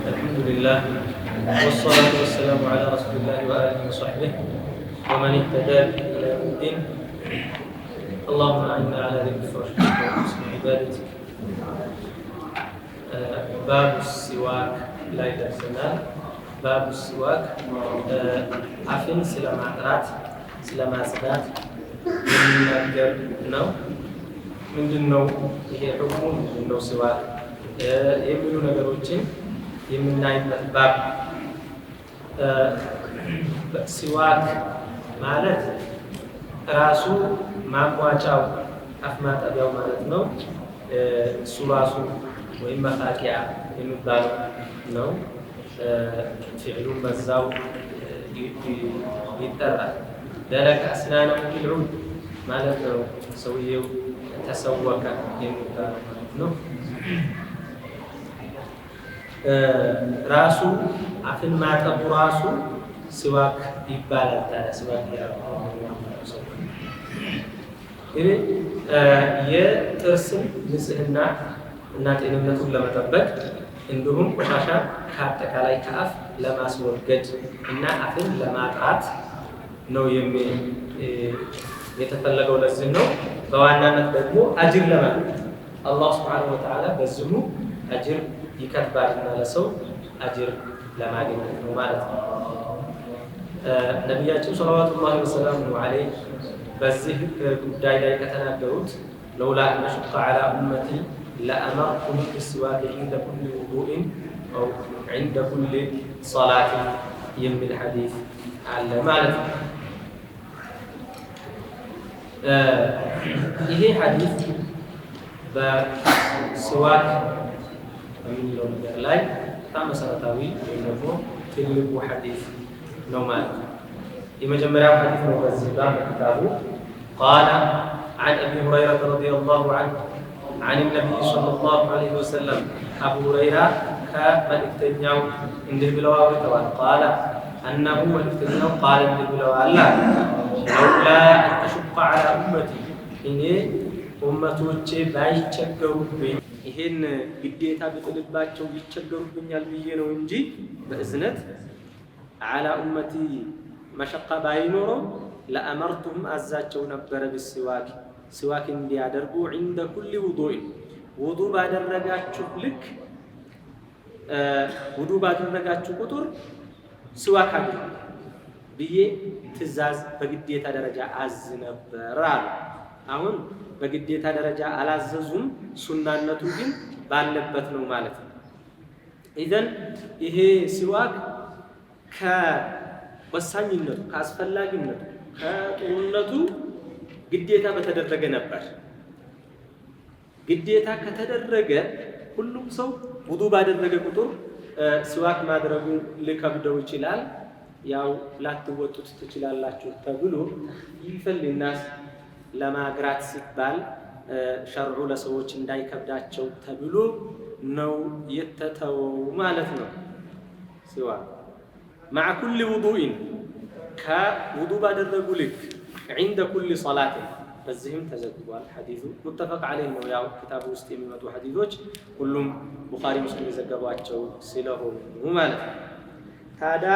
الحمد لله والصلاة والسلام على رسول الله وآله وصحبه ومن اهتدى به إلى يوم الدين. اللهم أعنا على ذكرك وشكرك وحسن عبادتك. باب السواك ላይ ደርሰናል። باب السواك አፍን ስለማጥራት ስለማጽዳት የሚናገር ነው። ምንድን ነው ይሄ ሕክሙ? ምንድን ነው ሲዋክ የሚሉ ነገሮችን የምናይበት ባብ። ሲዋክ ማለት ራሱ ማሟጫው አፍ ማጠቢያው ማለት ነው። እሱ ራሱ ወይም መፋቂያ የሚባለው ነው። ፊዕሉን በዛው ይጠራል። ደረቀ አስናነሁ ቢልዑድ ማለት ነው። ሰውየው ተሰወከ የሚባለው ማለት ነው። ራሱ አፍን ማጠቡ ራሱ ሲዋክ ይባላል። ታዲያ ሲዋክ እንግዲህ የጥርስን ንጽህና እና ጤንነቱን ለመጠበቅ እንዲሁም ቆሻሻ ከአጠቃላይ ከአፍ ለማስወገድ እና አፍን ለማጥራት ነው የተፈለገው። ለዚህ ነው በዋናነት ደግሞ አጅር ለማግኘት አላህ ሱብሓነሁ ወተዓላ በዚሁ አጅር ይከትባልና ለሰው አጅር ለማግኘት ነው ማለት ነው። ነቢያችን ሰለዋቱላሂ ወሰላሙሁ ዐለይሂ በዚህ ጉዳይ ላይ ከተናገሩት ለውላ አን አሹቀ ዐላ ኡመቲ ለአመርቱሁም ቢሲዋክ ዒንደ ኩሊ ውዱእን አው ዒንደ ኩሊ ሰላትን የሚል ሐዲስ አለ ማለት ነው። ይሄ ሐዲስ በሲዋክ በሚለው ነገር ላይ በጣም መሰረታዊ ወይም ደግሞ ትልቁ ሐዲስ ነው ማለት ነው። የመጀመሪያው ሐዲስ ነው በዚህ ባብ በኪታቡ። قال عن أبي هريرة رضي الله عنه عن النبي صلى الله عليه وسلم أبو هريرة ከመልእክተኛው እንዲህ ብለው አውርተዋል። قال أنه መልእክተኛው قال እንዲህ ብለዋል፣ لولا أن أشق على أمتي እኔ ኡመቶቼ ባይቸገሩብኝ ይሄን ግዴታ ብጥልባቸው ይቸገሩብኛል ብዬ ነው እንጂ በእዝነት على أمتي مشقة ባይኖረው لأمرتهم አዛቸው ነበረ بالسواك ሲዋክ እንዲያደርጉ عند كل وضوء ውዱ ባደረጋችሁ ልክ ውዱ ባደረጋችሁ ቁጥር ሲዋክ አድርጉ ብዬ ትእዛዝ በግዴታ ደረጃ አዝ ነበር አሉ። አሁን በግዴታ ደረጃ አላዘዙም፣ ሱናነቱ ግን ባለበት ነው ማለት ነው። ኢዘን ይሄ ሲዋክ ከወሳኝነቱ ከአስፈላጊነቱ ከጥሩነቱ ግዴታ በተደረገ ነበር። ግዴታ ከተደረገ ሁሉም ሰው ውዱ ባደረገ ቁጥር ሲዋክ ማድረጉ ሊከብደው ይችላል። ያው ላትወጡት ትችላላችሁ ተብሎ ይፈል ናስ ለማግራት ሲባል ሸርዑ ለሰዎች እንዳይከብዳቸው ተብሎ ነው የተተወው ማለት ነው። ሲዋክ مع كل وضوء ከውዱ ባደረጉ ልክ عند كل صلاة በዚህም ተዘግቧል። ሐዲሱ متفق عليه ነው። ያው ኪታቡ ውስጥ የሚመጡ ሐዲሶች ሁሉም ቡኻሪ ሙስሊም የዘገቧቸው ስለሆኑ ማለት ነው። ታዲያ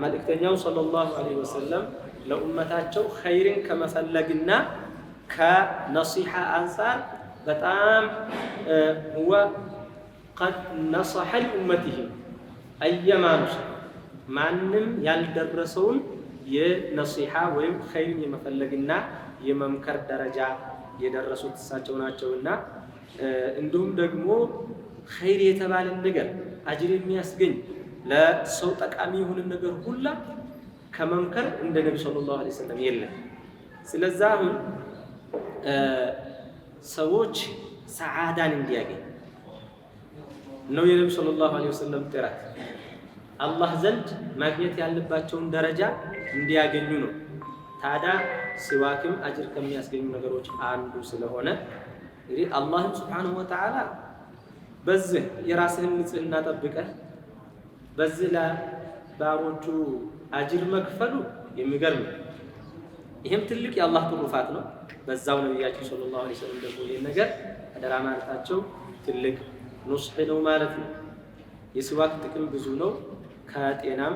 መልእክተኛው صلى الله عليه وسلم ለኡመታቸው ኸይርን ከመፈለግና ከነሲሓ አንጻር በጣም هو قد نصح لأمته أيما نصح ማንም ያልደረሰውን የነሲሓ ወይም ኸይርን የመፈለግና የመምከር ደረጃ የደረሱት እሳቸው ናቸውና እንዲሁም ደግሞ ኸይር የተባለን ነገር አጅር የሚያስገኝ ለሰው ጠቃሚ የሆነ ነገር ሁላ ከመምከር እንደ ነቢ ሰለላሁ ዐለይሂ ወሰለም የለም። ስለዛ አሁን ሰዎች ሰዓዳን እንዲያገኝ ነው የነቢ صلى الله عليه وسلم ጥረት። አላህ ዘንድ ማግኘት ያለባቸውን ደረጃ እንዲያገኙ ነው። ታዲያ ሲዋክም አጅር ከሚያስገኙ ነገሮች አንዱ ስለሆነ እንግዲህ አላህም سبحانه وتعالى በዚህ የራስህን ንጽህና ጠብቀህ በዚህ ለባሮቹ አጅር መክፈሉ የሚገርም ነው። ይህም ትልቅ የአላህ ትሩፋት ነው። በዛው ነቢያችን صلى الله عليه وسلم ደግሞ ይህን ነገር አደራ ማለታቸው ትልቅ نصح ነው ማለት ነው። የሲዋክ ጥቅም ብዙ ነው። ከጤናም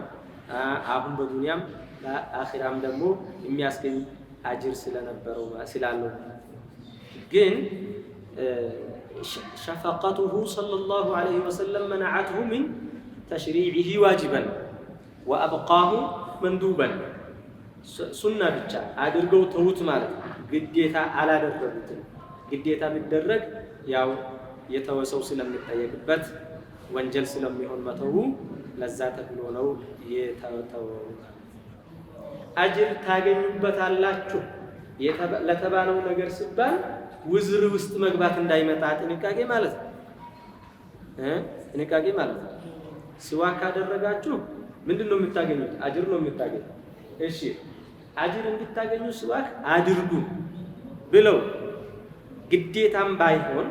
አሁን በዱንያም በአኺራም ደግሞ የሚያስገኝ አጅር ስለነበረው ስላለው ማለት ነው። ግን شفقته صلى الله عليه وسلم منعته من تشريعه واجبا وأبقاه مندوبا። ሱና ብቻ አድርገው ተዉት ማለት ነው። ግዴታ አላደረጉትም። ግዴታ ቢደረግ ያው የተወሰው ስለሚጠየቅበት ወንጀል ስለሚሆን መተው ለዛ ተብሎ ነው የተተወው። አጅር ታገኙበታላችሁ ለተባለው ነገር ሲባል ውዝር ውስጥ መግባት እንዳይመጣ ጥንቃቄ ማለት ነው። ጥንቃቄ ማለት ነው። ሲዋክ ካደረጋችሁ ምንድን ነው የምታገኙት? አጅር ነው የምታገኙት። እሺ አጅር እንድታገኙ ሲዋክ አድርጉ ብለው ግዴታም ባይሆን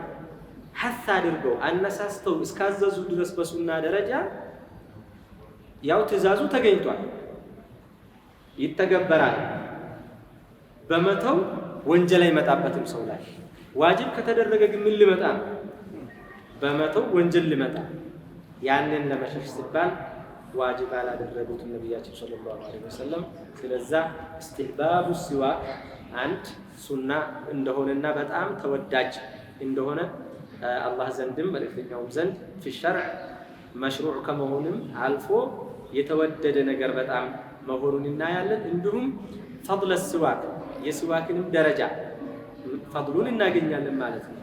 حث አድርገው አነሳስተው እስካዘዙ ድረስ በሱና ደረጃ ያው ትዕዛዙ ተገኝቷል፣ ይተገበራል። በመተው ወንጀል አይመጣበትም ሰው ላይ። ዋጅብ ከተደረገ ግን ምን ሊመጣ ነው? በመተው ወንጀል ሊመጣ። ያንን ለመሸሽ ሲባል ዋጅብ አላደረጉትም ነቢያችን صلى الله عليه وسلم። ስለዛ استحباب السواك አንድ ሱና እንደሆነና በጣም ተወዳጅ እንደሆነ አላህ ዘንድም መልእክተኛውም ዘንድ في الشرع مشروع ከመሆንም አልፎ የተወደደ ነገር በጣም መሆኑን እናያለን። እንዲሁም فضل السواك የሲዋክንም ደረጃ ፈድሉን እናገኛለን ማለት ነው።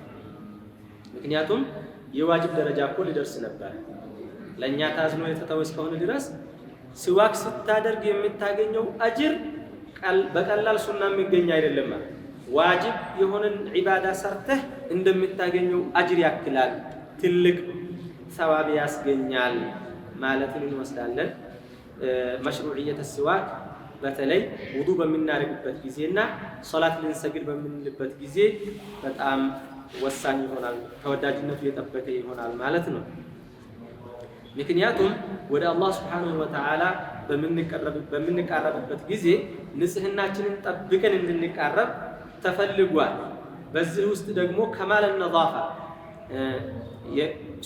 ምክንያቱም የዋጅብ ደረጃ እኮ ሊደርስ ነበር። ለእኛ ታዝኖ የተተወ እስከሆነ ድረስ ሲዋክ ስታደርግ የምታገኘው አጅር በቀላል ሱና የሚገኝ አይደለም። ዋጅብ የሆነን ዒባዳ ሰርተህ እንደምታገኘው አጅር ያክላል፣ ትልቅ ሰዋብ ያስገኛል ማለትን እንወስዳለን። መሽሩዕየተ ሲዋክ በተለይ ውዱ በምናደርግበት ጊዜና ሶላት ልንሰግድ በምንልበት ጊዜ በጣም ወሳኝ ይሆናል፣ ተወዳጅነቱ የጠበቀ ይሆናል ማለት ነው። ምክንያቱም ወደ አላህ ስብሓነሁ ወተዓላ በምንቃረብበት ጊዜ ንጽህናችንን ጠብቀን እንድንቃረብ ተፈልጓል። በዚህ ውስጥ ደግሞ ከማለ ነዛፋ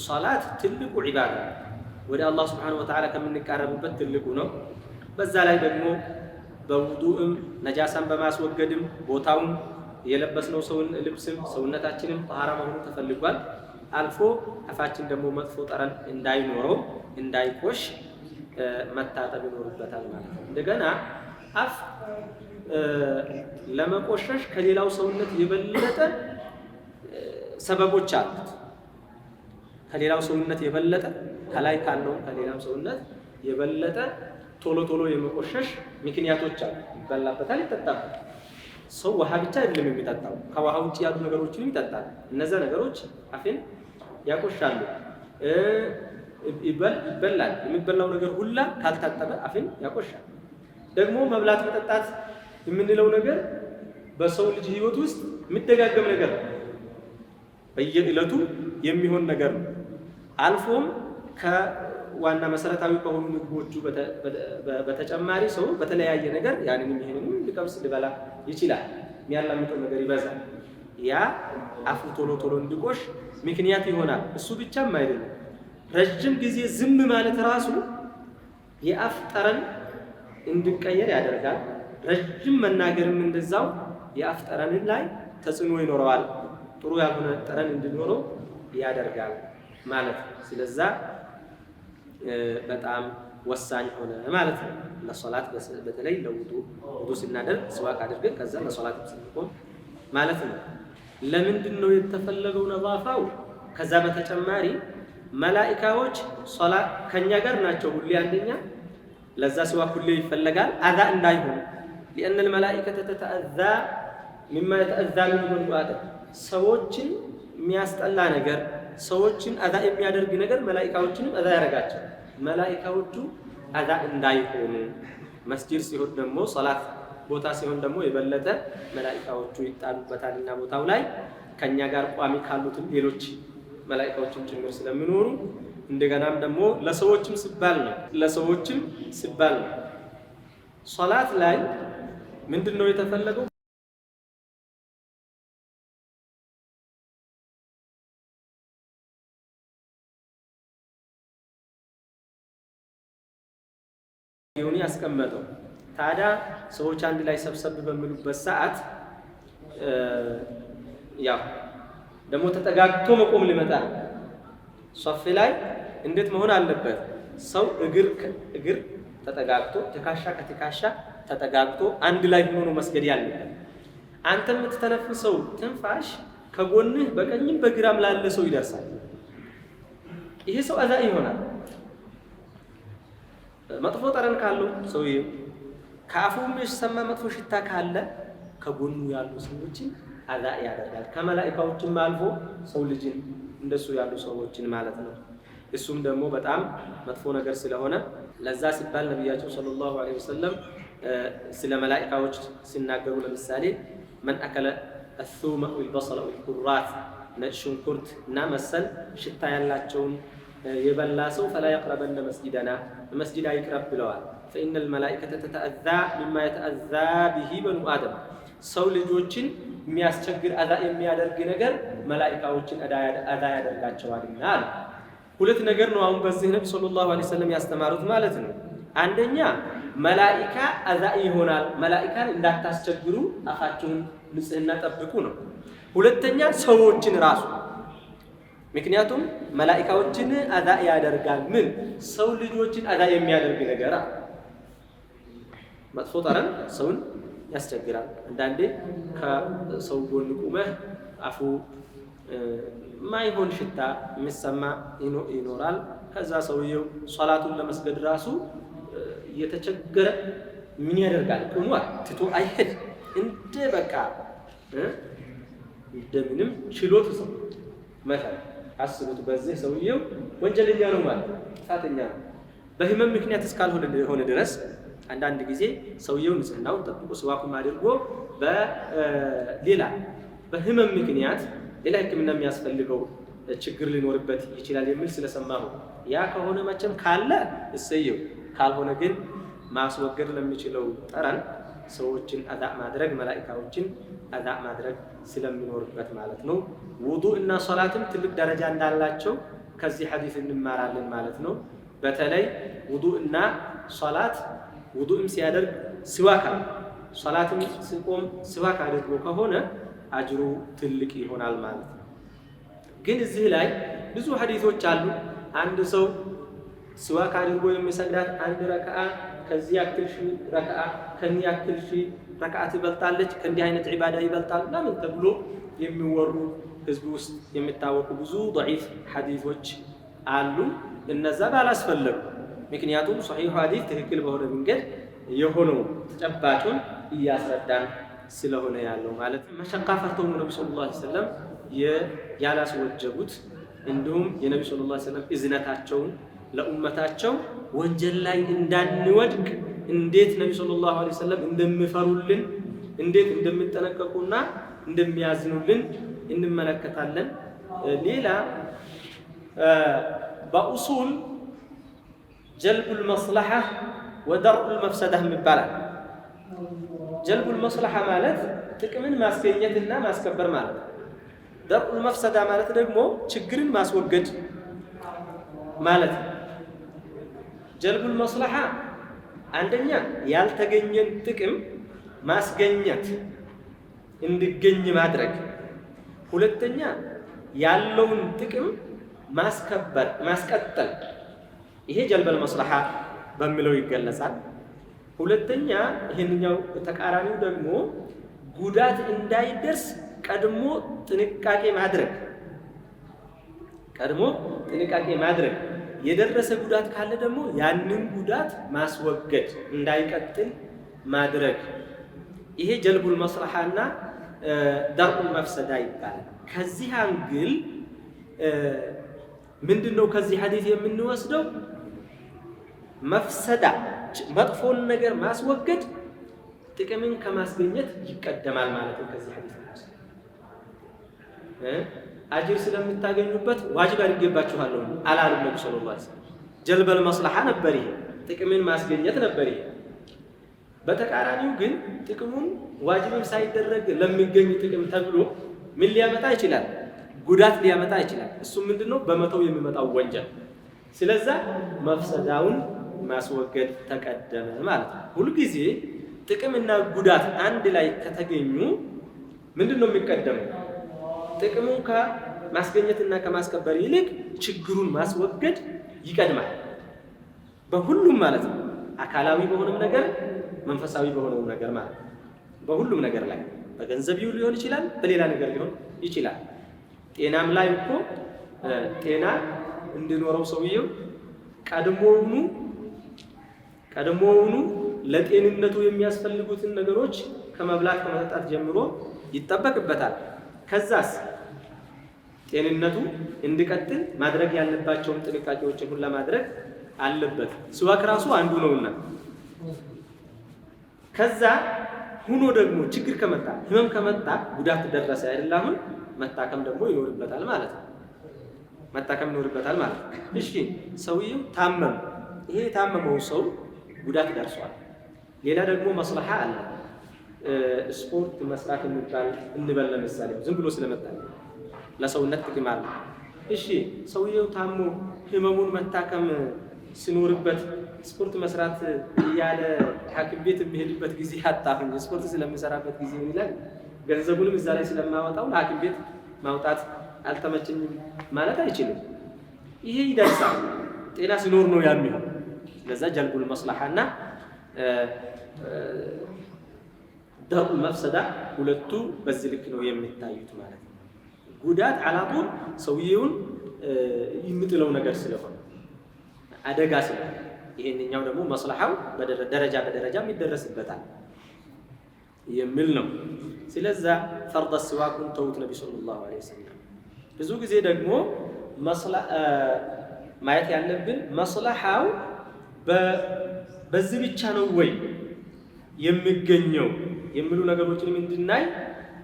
ሶላት ትልቁ ዒባዳ ወደ አላህ ስብሓነሁ ወተዓላ ከምንቃረብበት ትልቁ ነው። በዛ ላይ ደግሞ በውዱእም ነጃሳን በማስወገድም ቦታውም የለበስነው ሰውን ልብስም ሰውነታችንም ጠሃራ መሆኑ ተፈልጓል። አልፎ አፋችን ደግሞ መጥፎ ጠረን እንዳይኖረው እንዳይቆሽ መታጠብ ይኖርበታል ማለት ነው። እንደገና አፍ ለመቆሸሽ ከሌላው ሰውነት የበለጠ ሰበቦች አሉት። ከሌላው ሰውነት የበለጠ ከላይ ካለው ከሌላው ሰውነት የበለጠ ቶሎ ቶሎ የመቆሸሽ ምክንያቶች አሉ። ይበላበታል፣ ይጠጣበታል። ሰው ውሃ ብቻ አይደለም የሚጠጣው፣ ከውሃ ውጭ ያሉ ነገሮችንም ይጠጣል። እነዛ ነገሮች አፍን ያቆሻሉ። ይበላል። የሚበላው ነገር ሁላ ካልታጠበ አፍን ያቆሻል። ደግሞ መብላት መጠጣት የምንለው ነገር በሰው ልጅ ሕይወት ውስጥ የሚደጋገም ነገር ነው። በየዕለቱ የሚሆን ነገር ነው። አልፎም ከዋና መሰረታዊ ከሆኑ ምግቦቹ በተጨማሪ ሰው በተለያየ ነገር ያንንም ይሄንንም ሊቀምስ ሊበላ ይችላል። የሚያላምጠው ነገር ይበዛል። ያ አፉ ቶሎ ቶሎ እንዲቆሽ ምክንያት ይሆናል። እሱ ብቻም አይደለም፣ ረጅም ጊዜ ዝም ማለት ራሱ የአፍ ጠረን እንዲቀየር ያደርጋል። ረጅም መናገርም እንደዛው የአፍ ጠረንን ላይ ተጽዕኖ ይኖረዋል። ጥሩ ያልሆነ ጠረን እንዲኖረው ያደርጋል ማለት ነው። ስለዛ በጣም ወሳኝ ሆነ ማለት ነው። ለሶላት በተለይ ለውዱ ውዱ ስናደርግ ስዋክ አድርገን ከዛ ለሶላት ስንቆም ማለት ነው። ለምንድን ነው የተፈለገው ነዛፋው? ከዛ በተጨማሪ መላኢካዎች ሶላት ከኛ ጋር ናቸው ሁሌ። አንደኛ ለዛ ሲዋክ ሁሌ ይፈለጋል አዛ እንዳይሆን لأن الملائكة تتأذى مما يتأذى منه بنو آدم ሰዎችን የሚያስጠላ ነገር ሰዎችን አዛ የሚያደርግ ነገር መላኢካዎችንም አዛ ያደርጋቸዋል። መላኢካዎቹ አዛ እንዳይሆኑ መስጂድ ሲሆን ደግሞ ሶላት ቦታ ሲሆን ደግሞ የበለጠ መላኢካዎቹ ይጣሉበታልና ቦታው ላይ ከኛ ጋር ቋሚ ካሉትም ሌሎች መላኢካዎችም ጭምር ስለሚኖሩ እንደገናም ደግሞ ለሰዎችም ሲባል ነው ለሰዎችም ሲባል ነው። ሶላት ላይ ምንድነው የተፈለገው? ይሁን ያስቀመጠው። ታዲያ ሰዎች አንድ ላይ ሰብሰብ በሚሉበት ሰዓት ያው ደግሞ ተጠጋግቶ መቆም ሊመጣ ሶፍ ላይ እንዴት መሆን አለበት? ሰው እግር እግር ተጠጋግቶ ትካሻ ከትካሻ ተጠጋግቶ አንድ ላይ ሆኖ ነው መስገድ ያለበት። አንተ የምትተነፍሰው ትንፋሽ ከጎንህ በቀኝም በግራም ላለ ሰው ይደርሳል። ይሄ ሰው አዛ ይሆናል። መጥፎ ጠረን ካለው ሰውዬው ከአፉ የሚሰማ መጥፎ ሽታ ካለ ከጎኑ ያሉ ሰዎችን አዛ ያደርጋል። ከመላኢካዎችም አልፎ ሰው ልጅን እንደሱ ያሉ ሰዎችን ማለት ነው። እሱም ደግሞ በጣም መጥፎ ነገር ስለሆነ ለዛ ሲባል ነቢያቸው ሰለላሁ ዐለይሂ ወሰለም ስለ መላኢካዎች ሲናገሩ ለምሳሌ መን አከለ አሱመ ወልበሰለ ወልኩራት ነጭ ሽንኩርት እና መሰል ሽታ ያላቸውን የበላ ሰው ፈላ የቅረበነ መስጂደና መስጂድ አይቅረብ ብለዋል። ፈኢነ ልመላኢከተ ተተአዛ ሚማ የተአዛ ቢሂ በኑ አደም ሰው ልጆችን የሚያስቸግር አዛ የሚያደርግ ነገር መላኢካዎችን አዛ ያደርጋቸዋልና አሉ። ሁለት ነገር ነው አሁን በዚህ ነቢ ሰለላሁ ዐለይሂ ወሰለም ያስተማሩት ማለት ነው። አንደኛ መላኢካ አዛ ይሆናል፣ መላኢካን እንዳታስቸግሩ አፋችሁን ንጽህና ጠብቁ ነው። ሁለተኛ ሰዎችን ራሱ ምክንያቱም መላኢካዎችን አዛ ያደርጋል። ምን ሰው ልጆችን አዛ የሚያደርግ ነገር መጥፎ ጠረን ሰውን ያስቸግራል። አንዳንዴ ከሰው ጎን ቁመህ አፉ ማይሆን ሽታ የሚሰማ ይኖራል። ከዛ ሰውየው ሶላቱን ለመስገድ ራሱ እየተቸገረ ምን ያደርጋል? ቁሟል፣ ትቶ አይሄድ እንደ በቃ እንደምንም ችሎት ሰው መቻል አስቡት። በዚህ ሰውየው ወንጀለኛ ነው ማለት ጥፋተኛ ነው። በህመም ምክንያት እስካልሆነ ድረስ አንዳንድ ጊዜ ሰውየው ንጽህናውን ጠብቆ ስዋኩም አድርጎ በሌላ በህመም ምክንያት ሌላ ሕክምና የሚያስፈልገው ችግር ሊኖርበት ይችላል የሚል ስለሰማሁ ያ ከሆነ መቼም ካለ እሰየው፣ ካልሆነ ግን ማስወገድ ለሚችለው ጠረን ሰዎችን አዛ ማድረግ መላኢካዎችን አዛ ማድረግ ስለሚኖርበት ማለት ነው። ውዱእ እና ሶላትም ትልቅ ደረጃ እንዳላቸው ከዚህ ሐዲስ እንማራለን ማለት ነው። በተለይ ውዱእ እና ሶላት ውዱእም ሲያደርግ ሲዋክ ሶላትም ሲቆም ሲዋክ አድርጎ ከሆነ አጅሩ ትልቅ ይሆናል ማለት ነው። ግን እዚህ ላይ ብዙ ሐዲሶች አሉ። አንድ ሰው ሲዋክ አድርጎ የሚሰግዳት አንድ ረክዓ ከዚህ ያክል ሺህ ረክዓ ከዚህ ያክል ሺህ ረክዓ ትበልጣለች፣ ከእንዲህ አይነት ዒባዳ ይበልጣል ምናምን ተብሎ የሚወሩ ህዝብ ውስጥ የሚታወቁ ብዙ ደዒፍ ሐዲሶች አሉ። እነዛ ባላስፈለጉ፣ ምክንያቱም ሶሒሑ ሐዲስ ትክክል በሆነ መንገድ የሆነው ተጨባጩን እያስረዳን ስለሆነ ያለው ማለት ነው። መሸቃ ፈርተው ነቢ ሰለላሁ ዐለይሂ ወሰለም ያላስወጀቡት እንዲሁም የነቢ ሰለላሁ ዐለይሂ ወሰለም እዝነታቸውን ለኡመታቸው ወንጀል ላይ እንዳንወድቅ እንዴት ነቢ ሰለላሁ ዐለይሂ ወሰለም እንደሚፈሩልን እንዴት እንደሚጠነቀቁና እንደሚያዝኑልን እንመለከታለን። ሌላ በኡሱል ጀልቡል መስለሐ ወደርኡል መፍሰዳ ይባላል። ጀልቡል መስለሐ ማለት ጥቅምን ማስገኘትና ማስከበር ማለት ነው። ደርኡል መፍሰዳ ማለት ደግሞ ችግርን ማስወገድ ማለት ነው። ጀልቡል መስለሐ አንደኛ ያልተገኘን ጥቅም ማስገኘት እንዲገኝ ማድረግ፣ ሁለተኛ ያለውን ጥቅም ማስከበር ማስቀጠል። ይሄ ጀልበል መስለሐ በሚለው ይገለጻል። ሁለተኛ ይሄንኛው ተቃራኒው ደግሞ ጉዳት እንዳይደርስ ቀድሞ ጥንቃቄ ማድረግ ቀድሞ ጥንቃቄ ማድረግ የደረሰ ጉዳት ካለ ደግሞ ያንን ጉዳት ማስወገድ እንዳይቀጥል ማድረግ። ይሄ ጀልቡል መስለሐና ደርኡል መፍሰዳ ይባላል። ከዚህ angle ምንድነው ከዚህ ሐዲስ የምንወስደው? መፍሰዳ መጥፎን ነገር ማስወገድ ጥቅምን ከማስገኘት ይቀደማል ማለት ነው። ከዚህ ሐዲስ አጅር ስለምታገኙበት ዋጅብ አድርጌባችኋለሁ አላሉም ነብዩ ሰለላሁ ዐለይሂ ወሰለም። ጀልበል መስለሐ ነበር፣ ይሄ ጥቅምን ማስገኘት ነበር ይሄ። በተቃራኒው ግን ጥቅሙን ዋጅብም ሳይደረግ ለሚገኝ ጥቅም ተብሎ ምን ሊያመጣ ይችላል? ጉዳት ሊያመጣ ይችላል። እሱ ምንድነው? በመተው የሚመጣው ወንጀል። ስለዛ መፍሰዳውን ማስወገድ ተቀደመ ማለት ነው። ሁልጊዜ ጥቅምና ጉዳት አንድ ላይ ከተገኙ ምንድነው የሚቀደመው? ጥቅሙን ከማስገኘትና ከማስከበር ይልቅ ችግሩን ማስወገድ ይቀድማል። በሁሉም ማለት ነው። አካላዊ በሆነም ነገር መንፈሳዊ በሆነው ነገር ማለት ነው። በሁሉም ነገር ላይ በገንዘብ ሊሆን ይችላል፣ በሌላ ነገር ሊሆን ይችላል። ጤናም ላይ እኮ ጤና እንዲኖረው ሰውየው ቀድሞውኑ ለጤንነቱ የሚያስፈልጉትን ነገሮች ከመብላት ከመጠጣት ጀምሮ ይጠበቅበታል። ከዛስ ጤንነቱ እንዲቀጥል ማድረግ ያለባቸውን ጥንቃቄዎችን ሁላ ማድረግ አለበት። ሲዋክ ራሱ አንዱ ነውና ከዛ ሁኖ ደግሞ ችግር ከመጣ ህመም ከመጣ ጉዳት ደረሰ አይደል? አሁን መታከም ደግሞ ይኖርበታል ማለት ነው። መታከም ይኖርበታል ማለት ነው። እሺ ሰውየው ታመም። ይሄ የታመመው ሰው ጉዳት ደርሷል። ሌላ ደግሞ መስለሃ አለ። ስፖርት መስራት የሚባል እንበል ለምሳሌ ዝም ብሎ ስለመጣ ለሰውነት ጥቅም አለ። እሺ ሰውየው ታሞ ህመሙን መታከም ሲኖርበት ስፖርት መስራት እያለ ሐኪም ቤት የሚሄድበት ጊዜ አጣሁኝ፣ ስፖርት ስለምሰራበት ጊዜ ይላል። ገንዘቡንም እዛ ላይ ስለማወጣው ለሐኪም ቤት ማውጣት አልተመቸኝም ማለት አይችልም። ይሄ ይደርሳል። ጤና ሲኖር ነው የሚሆን። ስለዛ ጀልቡል መስለሐና ደርኡል መፍሰዳ ሁለቱ በዚህ ልክ ነው የሚታዩት ማለት ነው። ጉዳት አላጡል ሰውየውን የሚጥለው ነገር ስለሆነ አደጋ ስለሆነ፣ ይሄንኛው ደግሞ መስለሐው ደረጃ በደረጃም ይደረስበታል የሚል ነው። ስለዛ ፈርድ ሲዋኩን ተውት ነቢ ሰለላሁ ዐለይሂ ወሰለም። ብዙ ጊዜ ደግሞ ማየት ያለብን መስለሐው በዚህ ብቻ ነው ወይ የሚገኘው የሚሉ ነገሮችንም እንድናይ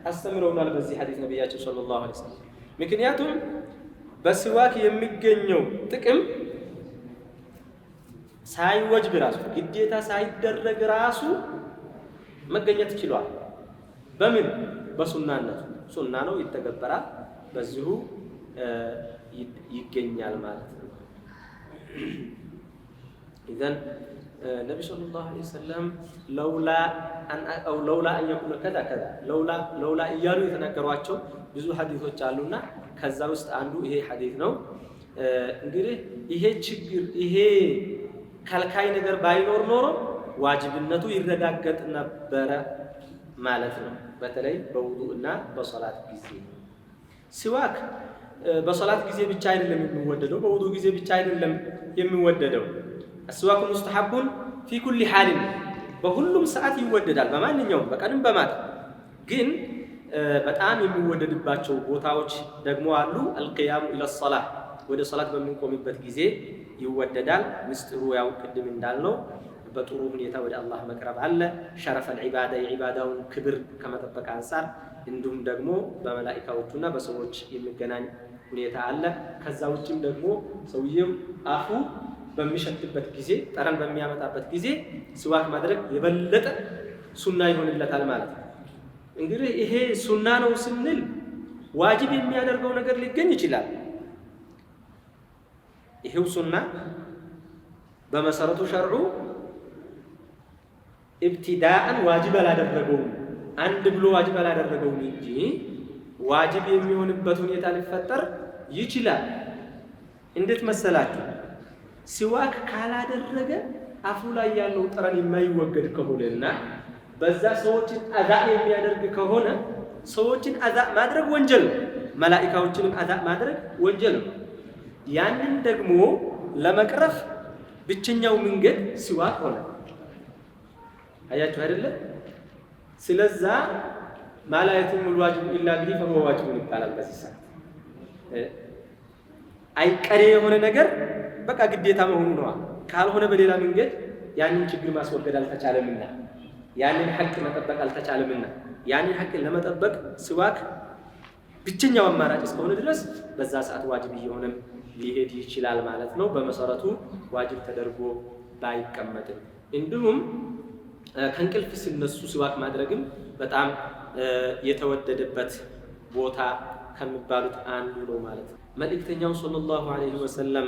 አስተምረውናል በዚህ ሐዲስ ነብያችን ሰለላሁ ዐለይሂ ወሰለም። ምክንያቱም በሲዋክ የሚገኘው ጥቅም ሳይወጅብ ራሱ ግዴታ ሳይደረግ ራሱ መገኘት ችሏል። በምን? በሱናነቱ። ሱና ነው፣ ይተገበራል፣ በዚሁ ይገኛል ማለት ነው። ኢዘን ነቢ ሰለላሁ ዐለይሂ ወሰለም ለውላ አን የኩነ ከዛ ከዛ ለውላ ለውላ እያሉ የተናገሯቸው ብዙ ሐዲሶች አሉና ከዛ ውስጥ አንዱ ይሄ ሐዲስ ነው። እንግዲህ ይሄ ችግር ይሄ ከልካይ ነገር ባይኖር ኖሮ ዋጅብነቱ ይረጋገጥ ነበረ ማለት ነው። በተለይ በውዱእ እና በሶላት ጊዜ ሲዋክ በሶላት ጊዜ ብቻ አይደለም የሚወደደው፣ በውዱእ ጊዜ ብቻ አይደለም የሚወደደው። السواك مستحب في كل حال፣ በሁሉም ሰዓት ይወደዳል፣ በማንኛውም በቀንም በማታ። ግን በጣም የሚወደድባቸው ቦታዎች ደግሞ አሉ። القيام إلى الصلاة፣ ወደ ሶላት በምንቆምበት ጊዜ ይወደዳል። ምስጢሩ ያው ቅድም እንዳልነው በጥሩ ሁኔታ ወደ አላህ መቅረብ አለ። شرف العبادة የዒባዳውን ክብር ከመጠበቅ አንፃር፣ እንዲሁም ደግሞ በመላኢካዎቹና በሰዎች የሚገናኝ ሁኔታ አለ። ከዛ ውጭም ደግሞ ሰውየው አፉ በሚሸትበት ጊዜ ጠረን በሚያመጣበት ጊዜ ሲዋክ ማድረግ የበለጠ ሱና ይሆንለታል ማለት ነው። እንግዲህ ይሄ ሱና ነው ስንል ዋጅብ የሚያደርገው ነገር ሊገኝ ይችላል። ይሄው ሱና በመሰረቱ ሸርዑ ኢብቲዳአን ዋጅብ አላደረገውም፣ አንድ ብሎ ዋጅብ አላደረገውም እንጂ ዋጅብ የሚሆንበት ሁኔታ ሊፈጠር ይችላል። እንዴት መሰላችሁ? ሲዋክ ካላደረገ አፉ ላይ ያለው ጠረን የማይወገድ ከሆነና በዛ ሰዎችን አዛ የሚያደርግ ከሆነ ሰዎችን አዛ ማድረግ ወንጀል ነው። መላኢካዎችንም አዛ ማድረግ ወንጀል ነው። ያንን ደግሞ ለመቅረፍ ብቸኛው መንገድ ሲዋክ ሆነ። አያችሁ አይደለ? ስለዛ ما لا يتم الواجب إلا به فهو واجب ይባላል በዚህ ሰዓት። አይቀሬ የሆነ ነገር በቃ ግዴታ መሆኑ ነዋ። ካልሆነ በሌላ መንገድ ያንን ችግር ማስወገድ አልተቻለምና፣ ያንን ሐቅ መጠበቅ አልተቻለምና፣ ያንን ሐቅ ለመጠበቅ ሲዋክ ብቸኛው አማራጭ እስከሆነ ድረስ በዛ ሰዓት ዋጅብ እየሆነም ሊሄድ ይችላል ማለት ነው። በመሰረቱ ዋጅብ ተደርጎ ባይቀመጥም እንዲሁም ከእንቅልፍ ሲነሱ ሲዋክ ማድረግም በጣም የተወደደበት ቦታ ከሚባሉት አንዱ ነው ማለት ነው። መልእክተኛው صلى الله عليه وسلم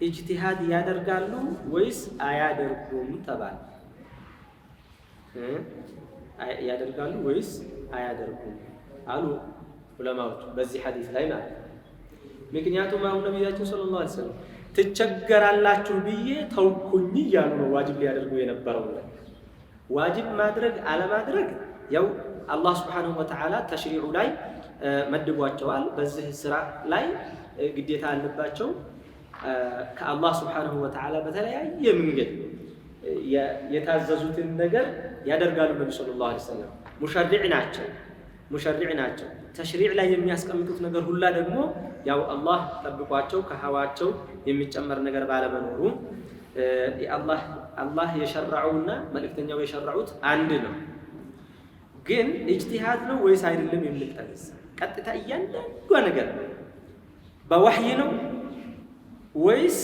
ኢጅቲሃድ ያደርጋሉ ወይስ አያደርጉም ተባለ። ያደርጋሉ ወይስ አያደርጉም አሉ ዑለማዎቹ በዚህ ሐዲስ ላይ ማለት ነው። ምክንያቱም አሁን ነቢያችን صلى الله عليه وسلم ትቸገራላችሁ ብዬ ተውኩኝ እያሉ ነው ዋጅብ ሊያደርጉ የነበረው። ዋጅብ ማድረግ አለማድረግ ያው አላህ سبحانه وتعالى ተሽሪዑ ላይ መድቧቸዋል። በዚህ ስራ ላይ ግዴታ አለባቸው። ከአላህ سبحانه وتعالى በተለያየ መንገድ የታዘዙትን ነገር ያደርጋሉ። ነቢ صلى الله عليه وسلم ሙሸሪዕ ናቸው፣ ሙሸሪዕ ናቸው። ተሽሪዕ ላይ የሚያስቀምጡት ነገር ሁላ ደግሞ ያው አላህ ጠብቋቸው ከሀዋቸው የሚጨመር ነገር ባለመኖሩ አላህ የሸረዐውና መልእክተኛው የሸረዑት አንድ ነው። ግን ኢጅቲሃድ ነው ወይስ አይደለም የሚል ተነሳ። ቀጥታ እያንዳንዷ ነገር በወህይ ነው ወይስ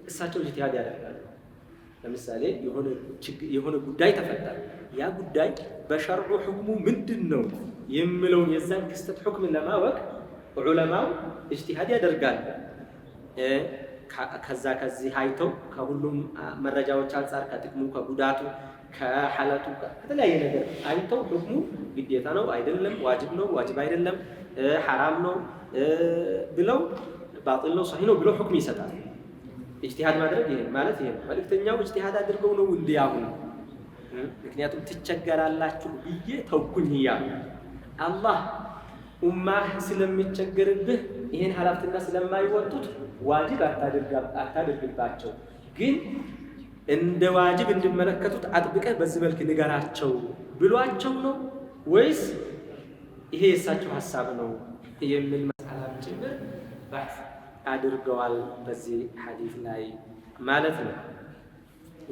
እሳቸው ኢጅቲሃድ ያደርጋሉ? ለምሳሌ የሆነ ጉዳይ ተፈጠረ። ያ ጉዳይ በሸርዑ ሕክሙ ምንድን ነው የሚለውን የዛን ክስተት ሕክም ለማወቅ ዑለማው ኢጅቲሃድ ያደርጋሉ። ከዛ ከዚህ አይተው ከሁሉም መረጃዎች አንፃር ከጥቅሙ፣ ከጉዳቱ፣ ከሐለቱ ከተለያየ ነገር አይተው ሕክሙ ግዴታ ነው አይደለም፣ ዋጅብ ነው ዋጅብ አይደለም፣ ሐራም ነው ብለው ባጢል ነው ሰሂህ ነው ብለው ሕክም ይሰጣል። ኢጅቲሃድ ማድረግ ይሄ ማለት ይሄ ነው። መልእክተኛው ኢጅቲሃድ አድርገው ነው እንዲያሁን ምክንያቱም ትቸገራላችሁ ብዬ ተውኩኝ እያሉ አላህ ኡማህ ስለሚቸገርብህ ይሄን ኃላፊነት ስለማይወጡት ዋጅብ አታድርግባቸው፣ ግን እንደ ዋጅብ እንዲመለከቱት አጥብቀህ በዚህ መልክ ንገራቸው ብሏቸው ነው ወይስ ይሄ የእሳቸው ሐሳብ ነው የሚል መስአላም ጭምር ባሕስ አድርገዋል በዚህ ሐዲስ ላይ ማለት ነው።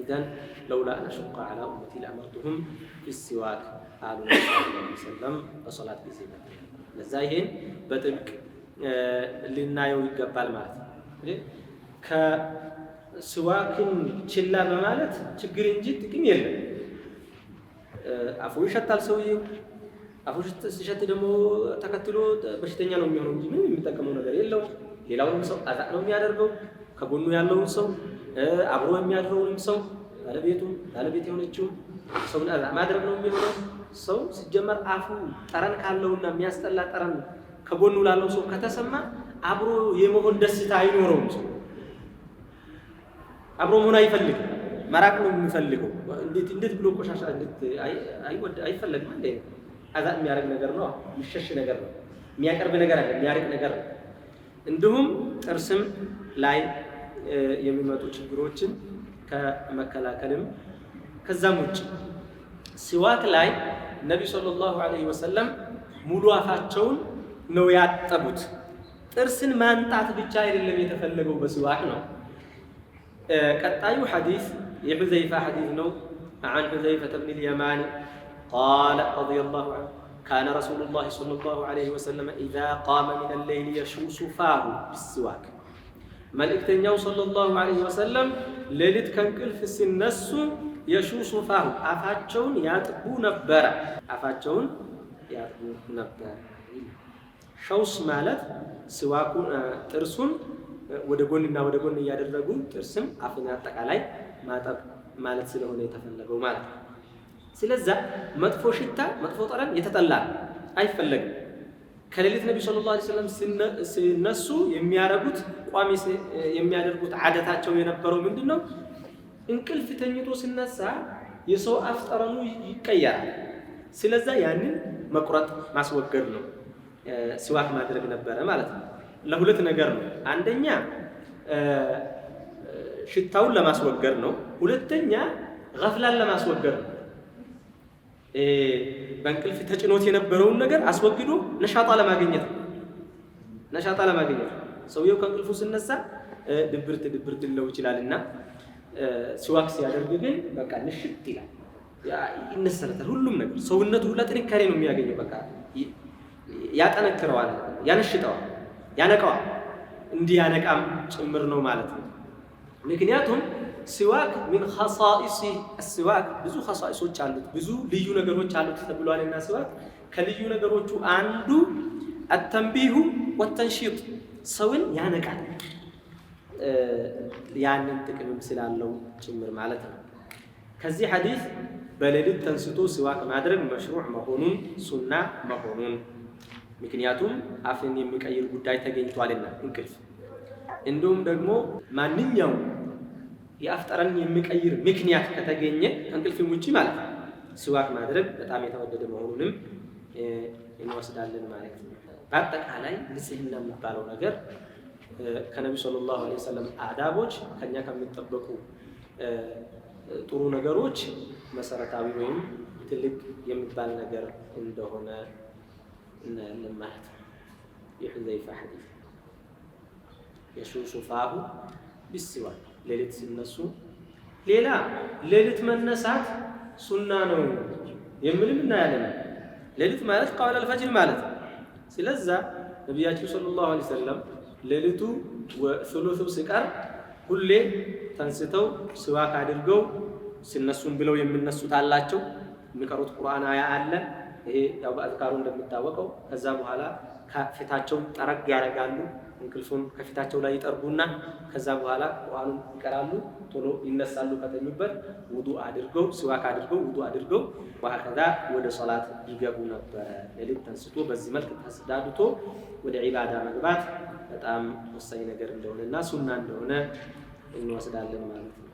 ኢዘን ለውላ አን አሹቀ ዐላ ኡመቲ ለአመርቱሁም ቢሲዋክ አሉ ሰለም በሶላት ጊዜ። ለዛ ይሄን በጥብቅ ልናየው ይገባል ማለት ነው። ከስዋክን ችላ በማለት ችግር እንጂ ጥቅም የለም። አፉ ይሸታል ሰውዬው። አፉ ሲሸት ደግሞ ተከትሎ በሽተኛ ነው የሚሆነው እንጂ ምንም የሚጠቀመው ነገር የለውም። ሌላውንም ሰው አዛ ነው የሚያደርገው። ከጎኑ ያለውን ሰው፣ አብሮ የሚያድረውንም ሰው፣ ባለቤቱ ባለቤት የሆነችው ሰውን አዛ ማድረግ ነው የሚሆነው። ሰው ሲጀመር አፉ ጠረን ካለውና የሚያስጠላ ጠረን ከጎኑ ላለው ሰው ከተሰማ አብሮ የመሆን ደስታ አይኖረውም። ሰው አብሮ መሆን አይፈልግም። መራቅ ነው የሚፈልገው። እንዴት ብሎ ቆሻሻ አይፈለግም። እንዴ አዛ የሚያደርግ ነገር ነው፣ የሚሸሽ ነገር ነው፣ የሚያቀርብ ነገር አይደለም፣ የሚያርቅ ነገር ነው። እንዲሁም ጥርስም ላይ የሚመጡ ችግሮችን ከመከላከልም ከዛም ውጭ ሲዋክ ላይ ነቢ صلى الله عليه وسلم ሙሉ አፋቸውን ነው ያጠቡት። ጥርስን ማንጣት ብቻ አይደለም የተፈለገው በሲዋክ ነው። ቀጣዩ ሐዲስ የሑዘይፋ ሐዲስ ነው። عن حذيفة بن اليمان قال رضي الله عنه كان رسول الله صلى الله عليه وسلم إذا قام من الليل يشوص فاه بالسواك። መልእክተኛው صلى الله عليه وسلم ሌሊት ከእንቅልፍ ሲነሱ يشوص فاه አፋቸውን ያጥቡ ነበረ። አፋቸውን ያጥቡ ነበር። ሸውስ ማለት ስዋኩን ጥርሱን ወደ ጎንና ወደ ጎን እያደረጉ ጥርስም አፍን አጠቃላይ ማጠብ ማለት ስለሆነ የተፈለገው ማለት ነው። ስለዛ መጥፎ ሽታ መጥፎ ጠረን የተጠላ አይፈለግም። ከሌሊት ነቢ ሰለላሁ ዐለይሂ ወሰለም ሲነሱ የሚያረጉት ቋሚ የሚያደርጉት አደታቸው የነበረው ምንድነው? እንቅልፍ ተኝቶ ሲነሳ የሰው አፍ ጠረኑ ይቀየራል። ስለዛ ያንን መቁረጥ ማስወገድ ነው፣ ሲዋክ ማድረግ ነበረ ማለት ነው። ለሁለት ነገር ነው። አንደኛ ሽታውን ለማስወገድ ነው። ሁለተኛ ገፍላን ለማስወገድ ነው። በእንቅልፍ ተጭኖት የነበረውን ነገር አስወግዶ ነሻጣ ለማግኘት ነው። ነሻጣ ለማግኘት ነው። ሰውየው ከእንቅልፉ ሲነሳ ድብርት ድብርት ሊለው ይችላልና ሲዋክ ሲያደርግ ግን በቃ ንሽጥ ይላል፣ ይነሰረታል። ሁሉም ነገር ሰውነቱ ሁላ ጥንካሬ ነው የሚያገኘው። በቃ ያጠነክረዋል፣ ያነሽጠዋል፣ ያነቀዋል። እንዲያነቃም ጭምር ነው ማለት ነው። ምክንያቱም ሲዋክ من خصائص السواك ብዙ ኸሳኢሶች አሉት፣ ብዙ ልዩ ነገሮች አሉት ተብሏልና ሲዋክ ከልዩ ነገሮቹ አንዱ التنبيه والتنشيط ሰውን ያነቃል። ያንን ጥቅምም ስላለው ጭምር ማለት ነው። ከዚህ ሐዲስ በሌሊት ተንስቶ ሲዋክ ማድረግ مشروع መሆኑን ሱና መሆኑን፣ ምክንያቱም አፍን የሚቀይር ጉዳይ ተገኝቷልና እንቅልፍ፣ እንዲሁም ደግሞ ማንኛውም የአፍ ጠረን የሚቀይር ምክንያት ከተገኘ ከእንቅልፍም ውጪ ማለት ነው ሲዋክ ማድረግ በጣም የተወደደ መሆኑንም እንወስዳለን ማለት ነው። በአጠቃላይ ንጽህና የሚባለው ነገር ከነቢ صلى الله عليه وسلم አዳቦች ከኛ ከሚጠበቁ ጥሩ ነገሮች መሰረታዊ ወይም ትልቅ የሚባል ነገር እንደሆነ እናያለን ማለት ነው። የሑዘይፋ ሐዲስ يشوش فاه بالسواك ሌሊት ሲነሱ። ሌላ ሌሊት መነሳት ሱና ነው የሚልም እናያለን። ሌሊት ማለት قبل الفجر ማለት ነው። ስለዛ ነቢያችን صلى الله عليه وسلم ሌሊቱ ሱሉሱ ሲቀር ሁሌ ተንስተው ስዋክ አድርገው ሲነሱም ብለው የሚነሱት አላቸው። የሚቀሩት ቁርአን አያ አለ። ይሄ ያው በአዝካሩ እንደሚታወቀው። ከዛ በኋላ ፊታቸውን ጠረግ ያደርጋሉ። እንቅልፉን ከፊታቸው ላይ ይጠርጉና ከዛ በኋላ ቁርአኑን ይቀራሉ። ቶሎ ይነሳሉ ከተኙበት፣ ውዱእ አድርገው ሲዋክ አድርገው ውዱእ አድርገው وهكذا ወደ ሶላት ይገቡ ነበረ። ሌሊት ተንስቶ በዚህ መልክ ተስዳድቶ ወደ ዒባዳ መግባት በጣም ወሳኝ ነገር እንደሆነና ሱና እንደሆነ እንወስዳለን ማለት ነው።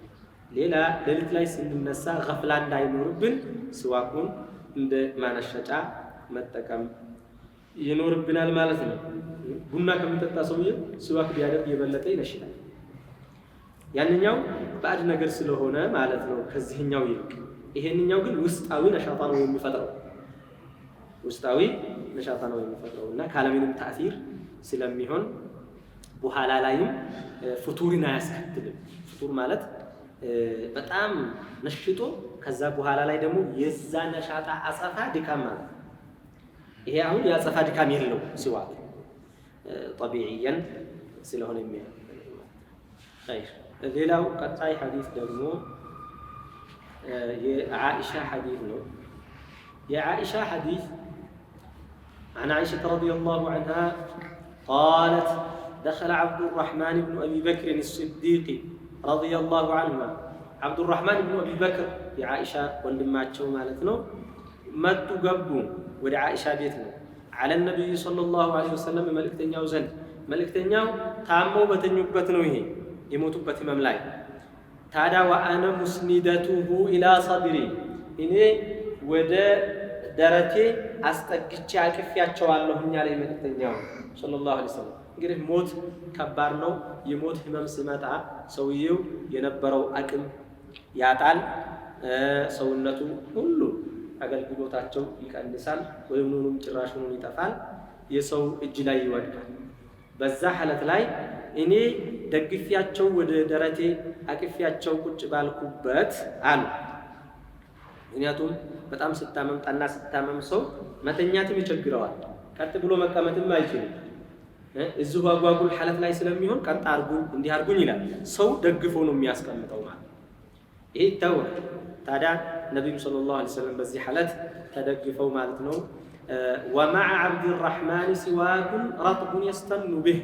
ሌላ ሌሊት ላይ ስንነሳ ገፍላ እንዳይኖርብን ሲዋኩን እንደ ማነሸጫ መጠቀም ይኖርብናል ማለት ነው። ቡና ከሚጠጣ ሰውዬ ሲዋክ ቢያደርግ የበለጠ ይነሽጣል። ያንኛው ባዕድ ነገር ስለሆነ ማለት ነው ከዚህኛው ይልቅ። ይሄንኛው ግን ውስጣዊ ነሻጣ ነው የሚፈጥረው። ውስጣዊ ነሻጣ ነው የሚፈጥረው እና ካለምንም تأثير ስለሚሆን በኋላ ላይም ፉቱርን አያስከትልም። فتور ማለት በጣም ነሽጦ ከዛ በኋላ ላይ ደግሞ የዛ ነሻጣ አጸፋ ድካም ማለት ነው። ይሄ አሁን የአጸፋ ድካም የለው ሲዋክ طبيعيا ስለሆነ የሚያ خير። ሌላው ቀጣይ ሐዲስ ደግሞ የዓኢሻ ሐዲስ ነው። የዓኢሻ ሐዲስ عن عائشة رضي الله عنها قالت دخل عبد الرحمن بن أبي بكر الصديق رضي الله عنهما عبد الرحمن بن أبي بكر የዓኢሻ ወንድማቸው ማለት ነው። መጡ ገቡ ወደ ዓኢሻ ቤት ነው። على النبي صلى الله عليه وسلم መልእክተኛው ዘንድ፣ መልእክተኛው ታመው በተኙበት ነው ይሄ የሞቱበት ህመም ላይ። ታዲያ وأنا مسندته إلى صدري እኔ ወደ ደረቴ አስጠግቼ አቅፌያቸዋለሁኝ አለ መልእክተኛው صلى الله عليه وسلم። እንግዲህ ሞት ከባድ ነው። የሞት ህመም ሲመጣ ሰውየው የነበረው አቅም ያጣል። ሰውነቱ ሁሉ አገልግሎታቸው ይቀንሳል፣ ወይም ኑኑም ጭራሹን ይጠፋል። የሰው እጅ ላይ ይወድቃል። በዛ ሐለት ላይ እኔ ደግፊያቸው ወደ ደረቴ አቅፊያቸው ቁጭ ባልኩበት አሉ። ምክንያቱም በጣም ስታመም ጠና ስታመም ሰው መተኛትም ይቸግረዋል። ቀጥ ብሎ መቀመጥም አይችልም። እዚሁ አጓጉል ሐለት ላይ ስለሚሆን ቀጥ አርጉኝ እንዲህ አርጉኝ ይላል። ሰው ደግፎ ነው የሚያስቀምጠው ማለት ይሄ ይታወቃል። ታዲያ ነቢዩ صلى الله عليه وسلم በዚህ ሐለት ተደግፈው ማለት ነው። ومع عبد الرحمن سواك رطب يستن به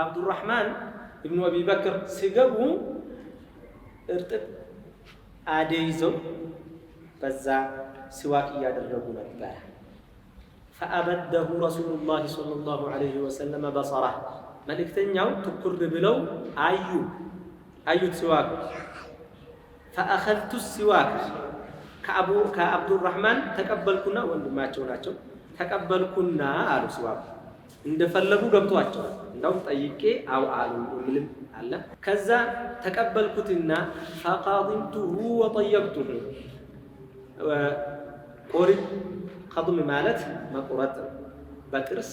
አብዱራህማን ኢብኑ አቢ በክር ሲገቡ እርጥብ አደይ ይዘው በዛ ሲዋክ እያደረጉ ነበረ። فأبده رسول الله صلى الله عليه وسلم بصره መልእክተኛው ትኩር ብለው አዩ አዩት ሲዋክ። فأخذت السواك ከአብዱራህማን ተቀበልኩና፣ ወንድማቸው ናቸው፣ ተቀበልኩና አሉ። ሲዋክ እንደፈለጉ ገብቷቸዋል። እንዳውም ጠይቄ አው አሉ የሚልም አለ። ከዛ ተቀበልኩትና فقضمته وطيبته ቆሪ قضم ማለት መቁረጥ፣ በጥርስ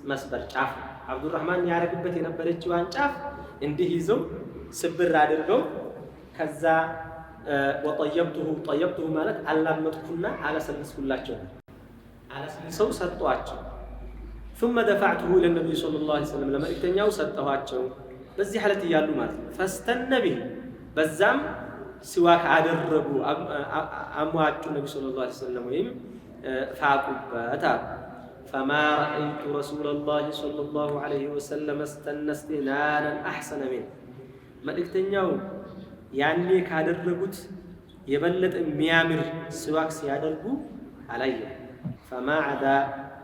መስበር ጫፍ አብዱራህማን ያረግበት የነበረችዋን ጫፍ እንዲህ ይዘው ስብር አድርገው ከዛ ወጠየብቱሁ፣ ጠየብቱሁ ማለት አላመጥኩና አለሰለስኩላቸው፣ አለስልሰው ሰጧቸው። ثم دفعته الى النبي صلى الله عليه وسلم ለመልእክተኛው ሰጠኋቸው። በዚህ ሐለት እያሉ ማለት ነው። فاستن به በዛም ሲዋክ አደረጉ፣ አሟጩ ነቢ صلى الله عليه وسلم ወይም ፋቁበት አሉ። فما رأيت رسول الله صلى الله عليه وسلم استن استنانا أحسن منه መልእክተኛው ያኔ ካደረጉት የበለጠ የሚያምር ሲዋክ ሲያደርጉ አላየሁም። فما عدا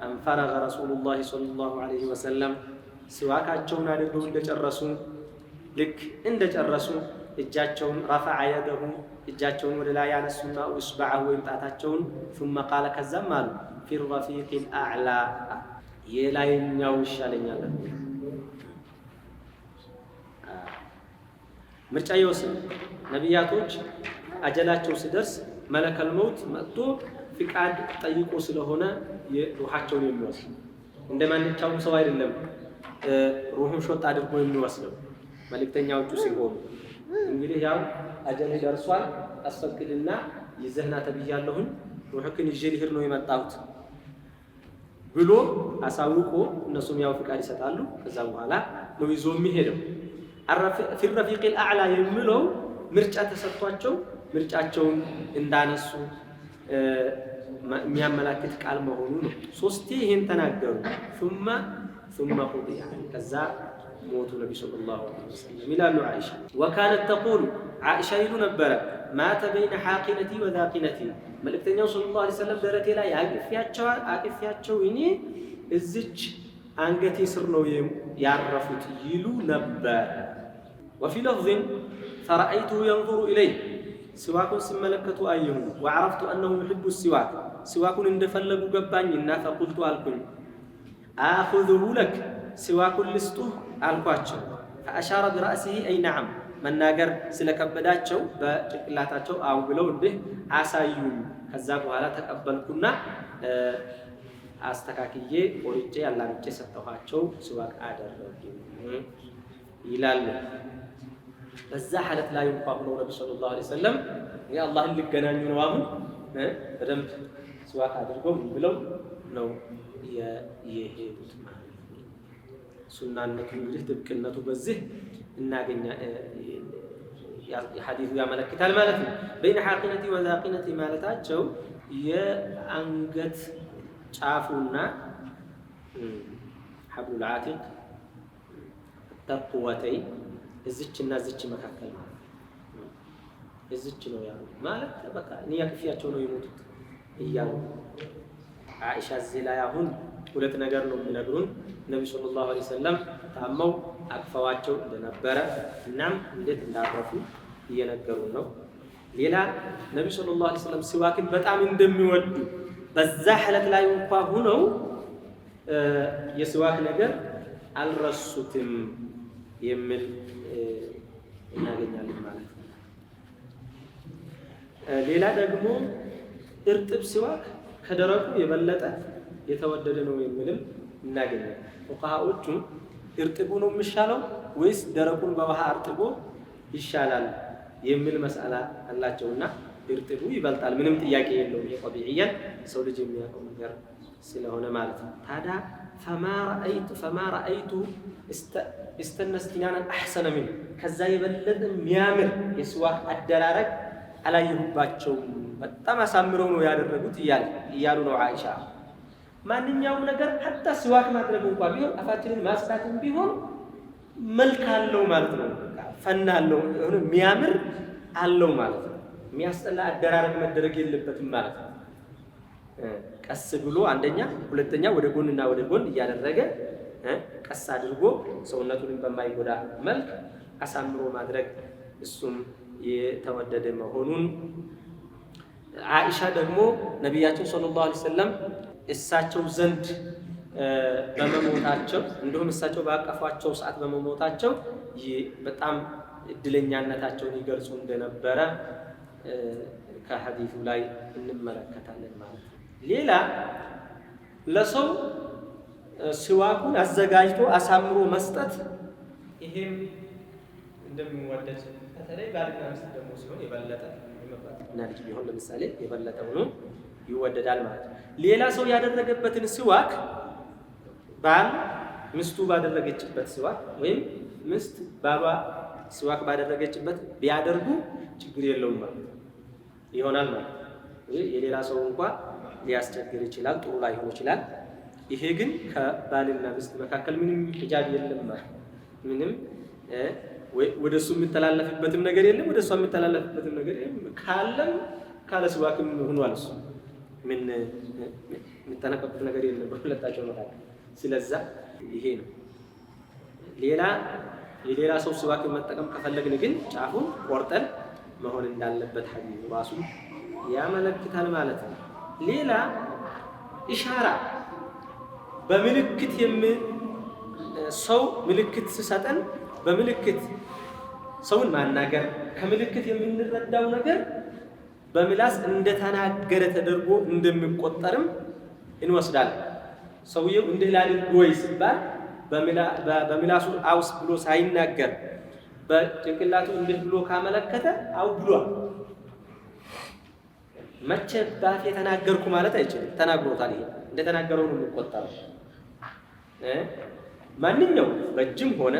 أن فرغ رسول الله صلى الله عليه وسلم ሲዋካቸውን አድርገው እንደጨረሱ፣ ልክ እንደጨረሱ እጃቸውን رفع يده እጃቸውን ወደ ላይ ያነሱና إصبعه ወይም ጣታቸውን ثم قال ከዛም አሉ في الرفيق الأعلى የላይኛው ይሻለኛል። ምርጫ ይወስን። ነቢያቶች አጀላቸው ሲደርስ መለከል መውት መጥቶ ፍቃድ ጠይቆ ስለሆነ ሩሓቸውን የሚወስድ፣ እንደ ማንኛውም ሰው አይደለም ሩሑን ሾጥ አድርጎ የሚወስደው። መልእክተኛዎቹ ሲሆኑ እንግዲህ ያው አጀልህ ደርሷል፣ አስፈቅድና ይዘህና ተብያለሁኝ፣ ሩሕክን ይዤ ልሄድ ነው የመጣሁት ብሎ አሳውቆ እነሱም ያው ፍቃድ ይሰጣሉ። ከዛ በኋላ ነው ይዞ የሚሄደው። في الرفيق الأعلى የሚለው ምርጫ ተሰጥቷቸው ምርጫቸውን እንዳነሱ የሚያመላክት ቃል መሆኑ ነው። ሶስቴ ይህን ተናገሩ። ثم قضي ከዛ ሞቱ ነቢ صلى الله عليه وسلم ይላሉ ዓኢሻ። وكانت تقول ዓኢሻ ይሉ ነበረ مات بين حاقنتي وذاقنتي መልእክተኛው صلى الله عليه وسلم ደረቴ ላይ አቅፊያቸው እኔ እዚች አንገቴ ስር ነው ያረፉት ይሉ ነበር። وفي لفظ فرأيته ينظر إليه ሲዋኩን ሲመለከቱ አየሁ። وعرفت أنه يحب السواك ሲዋኩን እንደፈለጉ ገባኝና فقلت አልኩኝ آخذه لك ሲዋኩን ልስጡህ አልኳቸው። فأشار برأسه أي نعم መናገር ስለከበዳቸው በጭንቅላታቸው አው ብለው እንዲህ አሳዩኝ። ከዛ በኋላ ተቀበልኩና አስተካክዬ ቆርጬ አላምጬ ሰጠኋቸው። ሲዋክ አደረጉ ይላሉ። በዛ ሐለት ላይ እንኳ ሆነው ነቢ صلى الله عليه وسلم አላህን ሊገናኙ ነው። አሁን በደንብ ሲዋክ አድርገው ብለው ነው የሄዱት ማለት ነው። ሱናነቱ እንግዲህ ጥብቅነቱ በዚህ እናገኛ ሐዲሱ ያመለክታል ማለት ነው። بين حاقنتي وذاقنتي ማለታቸው የአንገት ጫፉና حبل العاتق ተርቁወተይ እዝችና እዝች መካከል ማለት ነው። እዝች ነው ያሉ ማለት በቃ እኔ ያክፊያቸው ነው የሞቱት እያሉ ዓኢሻ እዚህ ላይ አሁን ሁለት ነገር ነው የሚነግሩን። ነቢ صلى الله عليه وسلم ታመው አቅፈዋቸው እንደነበረ እናም እንዴት እንዳረፉ እየነገሩን ነው። ሌላ ነቢ صلى الله عليه وسلم ሲዋክን በጣም እንደሚወዱ በዛ ሐለት ላይ እንኳ ሁነው የሲዋክ ነገር አልረሱትም የሚል እናገኛለን ማለት ነው። ሌላ ደግሞ እርጥብ ሲዋክ ከደረቁ የበለጠ የተወደደ ነው የሚልም እናገኛለን። ፉቃሃዎቹ እርጥቡ ነው የሚሻለው ወይስ ደረቁን በውሃ አርጥቦ ይሻላል የሚል መስአላ አላቸውና እርጥቡ ይበልጣል፣ ምንም ጥያቄ የለውም። ይሄ ጠቢዕያን ሰው ልጅ የሚያውቀው ነገር ስለሆነ ማለት ነው። ታዲያ فما رأيته استن استنانا أحسن منه ከዛ የበለጠ የሚያምር የስዋክ አደራረግ አላየሁባቸውም። በጣም አሳምረው ነው ያደረጉት እያሉ ነው ዓኢሻ። ማንኛውም ነገር حتى ሲዋክ ማድረግ እንኳ ቢሆን አፋችንን ማጽዳትም ቢሆን መልክ አለው ማለት ነው። ፈና አለው፣ የሆነ የሚያምር አለው ማለት ነው። የሚያስጠላ አደራረግ መደረግ የለበትም ማለት ነው። ቀስ ብሎ አንደኛ፣ ሁለተኛ ወደ ጎንና ወደ ጎን እያደረገ ቀስ አድርጎ ሰውነቱንም በማይጎዳ መልክ አሳምሮ ማድረግ እሱም የተወደደ መሆኑን ዓኢሻ ደግሞ ነቢያችን صلى الله عليه وسلم እሳቸው ዘንድ በመሞታቸው እንዲሁም እሳቸው ባቀፏቸው ሰዓት በመሞታቸው በጣም እድለኛነታቸውን ይገልጹ እንደነበረ ከሐዲሱ ላይ እንመለከታለን ማለት ነው። ሌላ ለሰው ስዋኩን አዘጋጅቶ አሳምሮ መስጠት ይሄም እንደሚወደድ በተለይ ባልና ሚስት ደግሞ ሲሆን የበለጠ እና ልጅ ቢሆን ለምሳሌ የበለጠ ሆኖ ይወደዳል ማለት ነው። ሌላ ሰው ያደረገበትን ስዋክ ባል ሚስቱ ባደረገችበት ስዋክ ወይም ሚስት ባሏ ስዋክ ባደረገችበት ቢያደርጉ ችግር የለውም ማለት ነው፣ ይሆናል ማለት ነው። የሌላ ሰው እንኳ ሊያስቸግር ይችላል፣ ጥሩ ላይሆን ይችላል። ይሄ ግን ከባልና ሚስት መካከል ምንም ሂጃብ የለም ማለት ምንም ወደሱ የሚተላለፍበትም ነገር የለም፣ ወደሷ የሚተላለፍበትም ነገር የለም። ካለም ካለ ስዋክም ሆኗል። እሱ ምን የሚጠነቀቁት ነገር የለም በሁለታቸው መካከል። ስለዛ ይሄ ነው። ሌላ የሌላ ሰው ስዋክ መጠቀም ከፈለግን ግን ጫፉን ቆርጠን መሆን እንዳለበት ሐዲሱ ራሱ ያመለክታል ማለት ነው። ሌላ ኢሻራ በምልክት ሰው ምልክት ሲሰጠን በምልክት ሰውን ማናገር ከምልክት የምንረዳው ነገር በምላስ እንደተናገረ ተደርጎ እንደሚቆጠርም እንወስዳለን። ሰውየው እንዲህ ላድርግ ወይ ሲባል በምላሱ አውስ ብሎ ሳይናገር በጭንቅላቱ እንዲህ ብሎ ካመለከተ አው ብሏል። መቼ ባፌ ተናገርኩ ማለት አይችልም። ተናግሮታል። ይሄ እንደተናገረው ነው የሚቆጠረው። ማንኛውም በእጅም ሆነ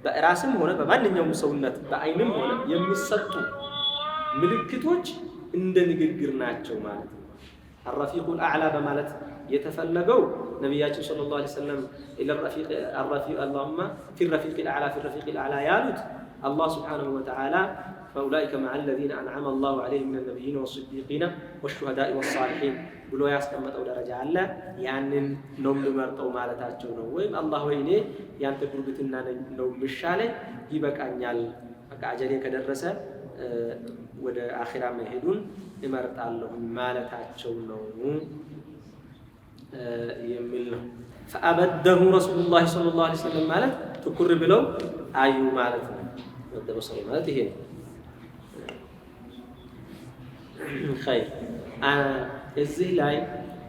በራስም ሆነ በማንኛውም ሰውነት በአይንም ሆነ የሚሰጡ ምልክቶች እንደ ንግግር ናቸው ማለት ነው። الرفيق الأعلى በማለት የተፈለገው ነቢያችን صلى الله عليه وسلم اللهم في الرفيق الأعلى في الرفيق الأعلى ያሉት አላህ سبحانه وتعالى فأولئك مع الذين أنعم الله عليهم من النبيين والصديقين والشهداء والصالحين ብሎ ያስቀመጠው ደረጃ አለ። ያንን ነው የምመርጠው ማለታቸው ነው። ወይም አላህ ወይ እኔ ያንተ ጉርብትና ነው የሚሻለኝ፣ ይበቃኛል፣ በቃ አጀሌ ከደረሰ ወደ አኺራ መሄዱን እመርጣለሁ ማለታቸው ነው የሚል ነው። ፈአበደሁ ረሱሉላህ ሰለላሁ ዐለይሂ ወሰለም ማለት ትኩር ብለው አዩ ማለት ነው። መደበሰሩ ማለት ይሄ ነው። ኸይር እዚህ ላይ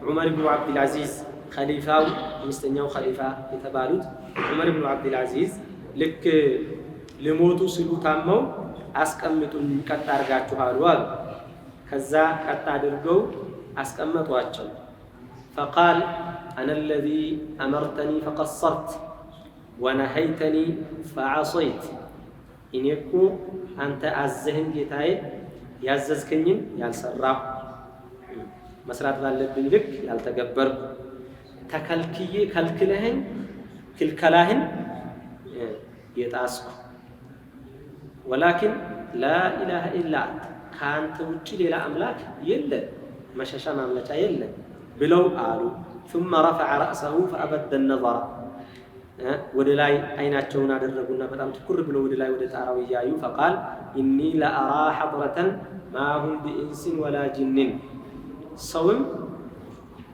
ዑመር ብኑ ዓብድልዓዚዝ ኸሊፋው አምስተኛው ኸሊፋ የተባሉት ዑመር ብኑ ዓብድልዓዚዝ ልክ ሊሞቱ ሲሉ ታመው አስቀምጡኝ ቀጥ አድርጋችሁ አሉ አሉ። ከዛ ቀጥ አድርገው አስቀመጧቸው። ፈቃል አነ አለዚ አመርተኒ ፈቀሰርት ወነሀይተኒ ፈዐሰይት፣ እኔ እኮ አንተ አዘህን ጌታዬ ያዘዝከኝን ያልሰራሁ መስራት ባለብኝ ልክ ያልተገበርኩ ተከልክዬ ከልክለህኝ ክልከላህን የጣስኩ ወላኪን ላኢላሃ ኢላ አንተ ከአንተ ውጭ ሌላ አምላክ የለ መሸሻ ማምለጫ የለ ብለው አሉ። ثم رفع رأسه فأبد النظر ወደ ላይ አይናቸውን አደረጉና በጣም ትኩር ብለው ወደ ላይ ወደ ጣራው እያዩ فقال إني لأرى حضرة ما هم بإنس ولا جن ሰውም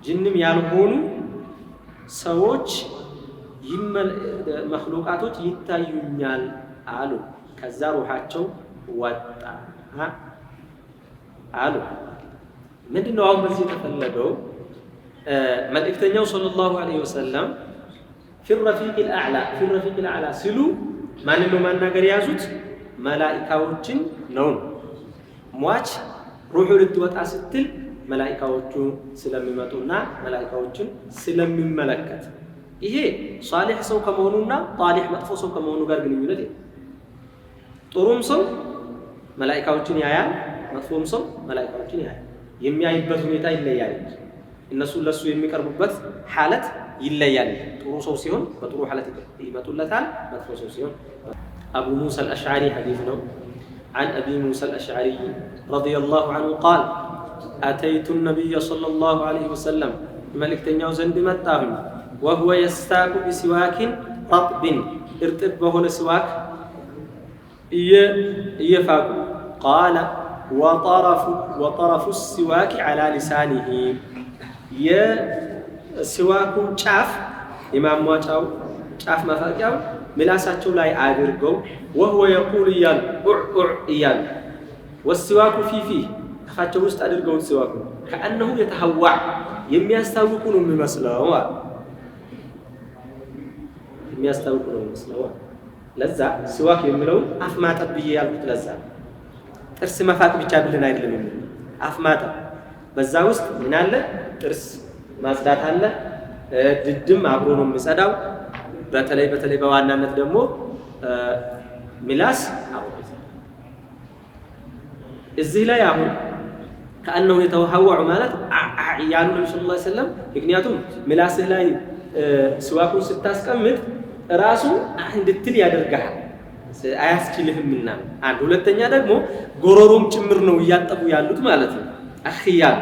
ጅንም ያልሆኑ ሰዎች መክሉቃቶች ይታዩኛል አሉ። ከዛ ሩሓቸው ወጣ አሉ። ምንድነው አሁን በዚህ የተፈለገው? መልእክተኛው صلى الله عليه وسلم في الرفيق الأعلى في الرفيق الأعلى ሲሉ ማንን ነው ማናገር የያዙት? መላኢካዎችን ነው። ሟች ሩሑ ልትወጣ ስትል መላኢካዎቹ ስለሚመጡና መላኢካዎችን ስለሚመለከት ይሄ ሷሊሕ ሰው ከመሆኑና ጣሊሕ መጥፎ ሰው ከመሆኑ ጋር ግንኙነት የለም። ጥሩም ሰው መላኢካዎችን ያያል፣ መጥፎም ሰው መላኢካዎችን ያያል። የሚያይበት ሁኔታ ይለያል። እነሱ ለሱ የሚቀርቡበት ሐለት ይለያል። ጥሩ ሰው ሲሆን በጥሩ ሐለት ይመጡለታል፣ መጥፎ ሰው ሲሆን። አቡ ሙሳ አልአሽዓሪ ሐዲስ ነው። عن أبي موسى الأشعري رضي الله عنه قال أتيت النبي صلى الله عليه وسلم መልእክተኛው ዘንድ መጣሁኝ وهو يستاك بسواك رطب እርጥብ በሆነ ስዋክ እየፋቁ قال وطرف السواك على لسانه የስዋኩ ጫፍ የማሟጫው ጫፍ ማፋቂያው ምላሳቸው ላይ አድርገው وهو يقول እያሉ ኡዕ እያሉ والسواك في فيه አፋቸው ውስጥ አድርገውት ስዋኩ كأنه يتهوع የሚያስታውቁ ነው የሚመስለው አሉ። የሚያስታውቁ ነው የሚመስለው። ለዛ ሲዋክ የሚለውን አፍ ማጠብ ብዬ ያልኩት ለዛ ጥርስ መፋቅ ብቻ ብለን አይደለም የሚለው አፍ ማጠብ። በዛ ውስጥ ምን አለ? ጥርስ ማጽዳት አለ። ድድም አብሮ ነው የሚጸዳው። በተለይ በተለይ በዋናነት ደግሞ ምላስ አብሮ ይጸዳል። እዚህ ላይ አሁን ከአነሁ የተወሐወዑ ማለት እያሉ ነቢ ሰለላሁ ዐለይሂ ወሰለም፣ ምክንያቱም ምላስህ ላይ ስዋኩን ስታስቀምጥ ራሱ እንድትል ያደርግሃል፣ አያስችልህምና። አንድ ሁለተኛ ደግሞ ጎሮሮም ጭምር ነው እያጠቡ ያሉት ማለት ነው። አኽ እያሉ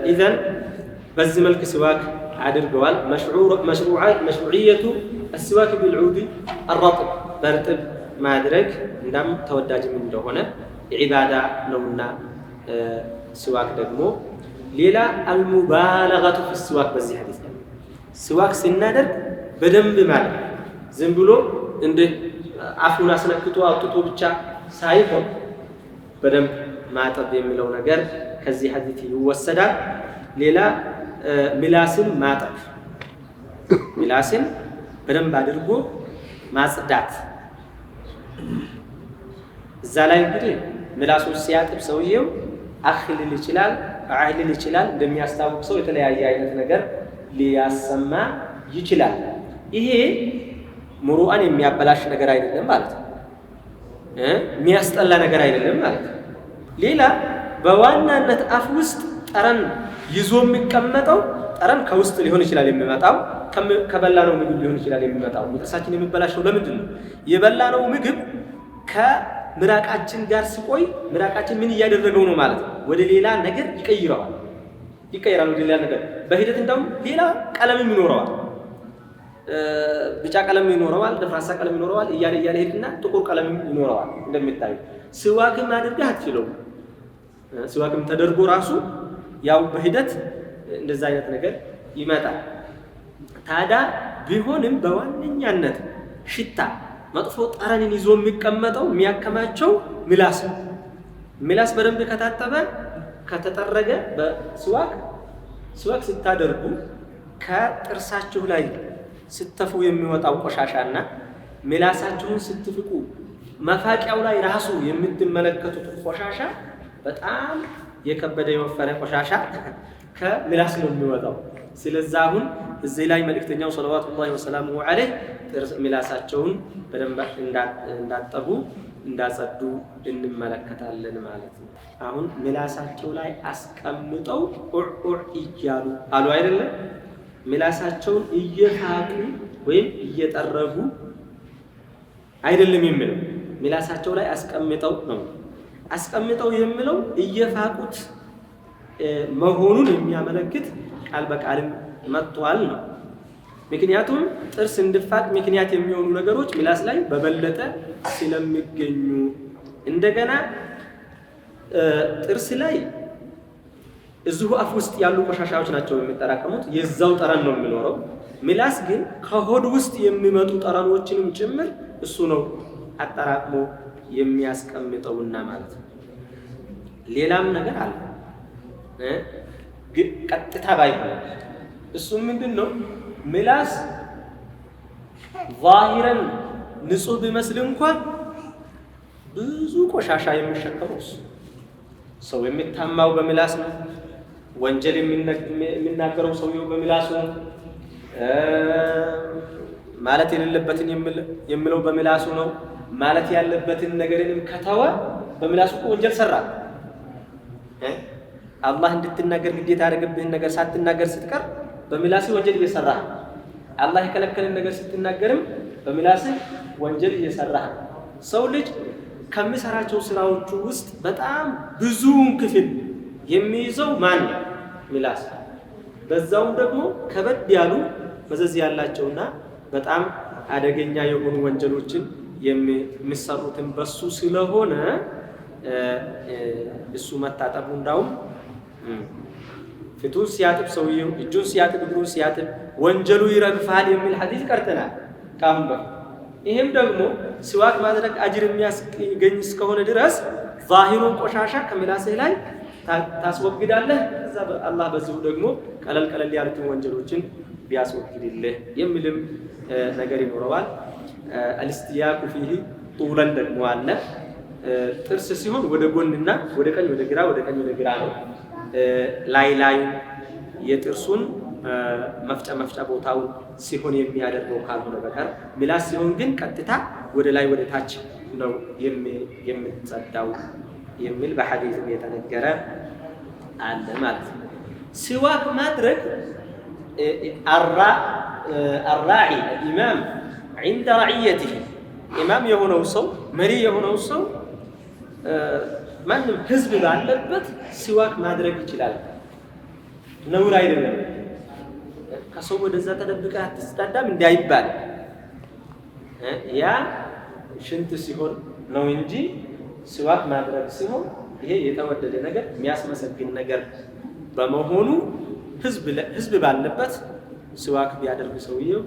ኢዘን በዚህ መልክ ስዋክ አድርገዋል። መሽሩዕየቱ አስዋክ ቢልዑድ አረጥብ፣ በርጥብ ማድረግ እንዳም ተወዳጅም እንደሆነ ዒባዳ ነውና ስዋክ ደግሞ። ሌላ አልሙባለገቱ ፊ ስዋክ፣ በዚህ ሐዲስ ላይ ስዋክ ስናደርግ በደንብ ማለት ዝም ብሎ እንዲህ አፉን አስነክቶ አውጥቶ ብቻ ሳይሆን በደንብ ማጠብ የሚለው ነገር ከዚህ ሐዲስ ይወሰዳል። ሌላ ምላስን ማጠብ፣ ምላስን በደንብ አድርጎ ማጽዳት። እዛ ላይ እንግዲህ ምላሱን ሲያጥብ ሰውየው አኽ ሊል ይችላል፣ አህ ሊል ይችላል። እንደሚያስታውቅ ሰው የተለያየ አይነት ነገር ሊያሰማ ይችላል። ይሄ ሙሩአን የሚያበላሽ ነገር አይደለም ማለት ነው። የሚያስጠላ ነገር አይደለም ማለት ነው። ሌላ በዋናነት አፍ ውስጥ ጠረን ይዞ የሚቀመጠው ጠረን ከውስጥ ሊሆን ይችላል የሚመጣው፣ ከበላነው ምግብ ሊሆን ይችላል የሚመጣው። ጥርሳችን የሚበላሸው ለምንድን ነው? የበላነው ምግብ ከምራቃችን ጋር ሲቆይ ምራቃችን ምን እያደረገው ነው ማለት ነው? ወደ ሌላ ነገር ይቀይረዋል፣ ይቀይራል ወደ ሌላ ነገር። በሂደት እንደውም ሌላ ቀለምም ይኖረዋል፣ ቢጫ ቀለም ይኖረዋል፣ ደፍራሳ ቀለም ይኖረዋል፣ እያለ እያለ ሄድና ጥቁር ቀለምም ይኖረዋል። እንደሚታዩ ስዋክም አድርገህ አትችለውም። ስዋክም ተደርጎ ራሱ ያው በሂደት እንደዛ አይነት ነገር ይመጣል። ታዲያ ቢሆንም በዋነኛነት ሽታ መጥፎ ጠረንን ይዞ የሚቀመጠው የሚያከማቸው ምላስ ነው። ምላስ በደንብ ከታጠበ ከተጠረገ በስዋክ፣ ስዋክ ስታደርጉ ከጥርሳችሁ ላይ ስተፉ የሚወጣው ቆሻሻና ምላሳችሁን ስትፍቁ መፋቂያው ላይ ራሱ የምትመለከቱት ቆሻሻ በጣም የከበደ የወፈረ ቆሻሻ ከምላስ ነው የሚወጣው። ስለዛ አሁን እዚህ ላይ መልእክተኛው ሰለዋቱላሂ ወሰላሙሁ ዐለይሂ ምላሳቸውን በደንብ እንዳጠቡ እንዳጸዱ እንመለከታለን ማለት ነው። አሁን ምላሳቸው ላይ አስቀምጠው ኡዕ እያሉ አሉ አይደለም? ምላሳቸውን እየፋቁ ወይም እየጠረጉ አይደለም የሚለው፣ ምላሳቸው ላይ አስቀምጠው ነው። አስቀምጠው የሚለው እየፋቁት መሆኑን የሚያመለክት ቃል በቃልም መጥቷል ነው። ምክንያቱም ጥርስ እንድፋቅ ምክንያት የሚሆኑ ነገሮች ምላስ ላይ በበለጠ ስለሚገኙ፣ እንደገና ጥርስ ላይ እዚሁ አፍ ውስጥ ያሉ ቆሻሻዎች ናቸው የሚጠራቀሙት፣ የዛው ጠረን ነው የሚኖረው። ምላስ ግን ከሆድ ውስጥ የሚመጡ ጠረኖችንም ጭምር እሱ ነው አጠራቅሞ የሚያስቀምጠውና ማለት ነው። ሌላም ነገር አለ ግን ቀጥታ ባይሆን፣ እሱ ምንድን ነው? ምላስ ዛሂረን ንጹህ ቢመስል እንኳን ብዙ ቆሻሻ የሚሸከመው እሱ። ሰው የሚታማው በምላስ ነው። ወንጀል የሚናገረው ሰውየው በምላሱ ነው። ማለት የሌለበትን የሚለው በምላሱ ነው። ማለት ያለበትን ነገርንም ከተወ በምላሱ እኮ ወንጀል ሰራ። አላህ እንድትናገር ግዴታ ያደረገብህን ነገር ሳትናገር ስትቀር በምላስህ ወንጀል እየሰራህ፣ አላህ የከለከለን ነገር ስትናገርም በምላስህ ወንጀል እየሰራህ። ሰው ልጅ ከሚሰራቸው ስራዎቹ ውስጥ በጣም ብዙውን ክፍል የሚይዘው ማን ነው? ምላስ። በዛውም ደግሞ ከበድ ያሉ መዘዝ ያላቸውና በጣም አደገኛ የሆኑ ወንጀሎችን የሚሰሩትን በሱ ስለሆነ እሱ መታጠቡ እንዳውም ፊቱን ሲያጥብ ሰውየው፣ እጁን ሲያጥብ፣ እግሩን ሲያጥብ ወንጀሉ ይረግፋል የሚል ሐዲስ ቀርተናል ከአሁን በፊት። ይህም ደግሞ ሲዋክ ማድረግ አጅር የሚያስገኝ እስከሆነ ድረስ ዛሂሩን ቆሻሻ ከምላስህ ላይ ታስወግዳለህ። ከዛ አላህ በዚሁ ደግሞ ቀለል ቀለል ያሉትን ወንጀሎችን ቢያስወግድልህ የሚልም ነገር ይኖረዋል። الاستياك فيه طولا ደግሞ አለ። ጥርስ ሲሆን ወደ ጎንና ወደ ቀኝ ወደ ግራ ወደ ቀኝ ወደ ግራ ነው። ላይ ላዩን የጥርሱን መፍጫ መፍጫ ቦታውን ሲሆን የሚያደርገው ካልሆነ በቀር ምላስ ሲሆን ግን ቀጥታ ወደ ላይ ወደ ታች ነው የምትጸዳው የሚል በሐዲስም የተነገረ አለ ማለት ነው። ሲዋክ ማድረግ الراعي الإمام عند رعيته ኢማም የሆነው ሰው መሪ የሆነው ሰው ማንም ህዝብ ባለበት ሲዋክ ማድረግ ይችላል። ነውር አይደለም። ከሰው ወደዛ ተደብቀህ አትጸዳዳም እንዳይባል ያ ሽንት ሲሆን ነው እንጂ ሲዋክ ማድረግ ሲሆን ይሄ የተወደደ ነገር የሚያስመሰግን ነገር በመሆኑ ህዝብ ባለበት ሲዋክ ቢያደርግ ሰውየው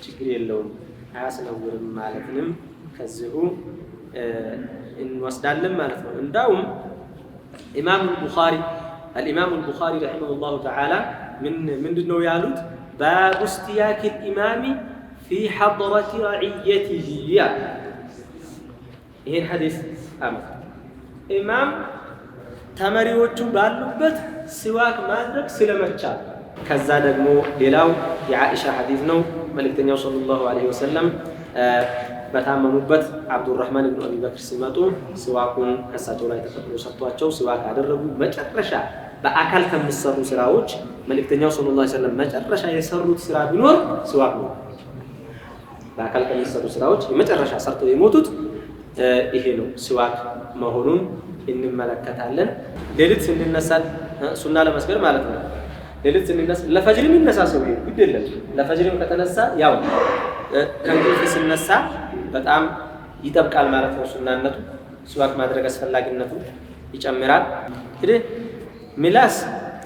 ችግር የለውም አያስነውርም ማለትንም ከዚሁ እንወስዳለን ማለት ነው። እንዳውም ኢማም ቡኻሪ الإمام البخاري رحمه الله تعالى ምንድነው ያሉት? باب استياك الإمام في حضرة رعيته። ይሄን ሐዲስ አመጣ። ኢማም ተመሪዎቹ ባሉበት ሲዋክ ማድረግ ስለመቻል። ከዛ ደግሞ ሌላው የዓኢሻ ሐዲስ ነው። መልእክተኛው صلى الله عليه وسلم በታመሙበት አብዱራህማን ኢብኑ አቢ በክር ሲመጡ ሲዋኩን ከሳቸው ላይ ተቀብሎ ሰጥቷቸው ሲዋክ አደረጉ። መጨረሻ በአካል ከሚሰሩ ስራዎች መልእክተኛው صلى الله عليه وسلم መጨረሻ የሰሩት ስራ ቢኖር ሲዋክ ነው። በአካል ከሚሰሩ ስራዎች የመጨረሻ ሰርተው የሞቱት ይሄ ነው፣ ሲዋክ መሆኑን እንመለከታለን። ሌሊት ስንነሳ ሱና ለመስገድ ማለት ነው። ሌሊት ስንነሳ ለፈጅርም ይነሳ ሰውዬው ግድ የለም። ለፈጅርም ከተነሳ ያው ከእንቅልፍ ሲነሳ በጣም ይጠብቃል ማለት ነው። ሱናነቱ ሲዋክ ማድረግ አስፈላጊነቱ ይጨምራል። እንግዲህ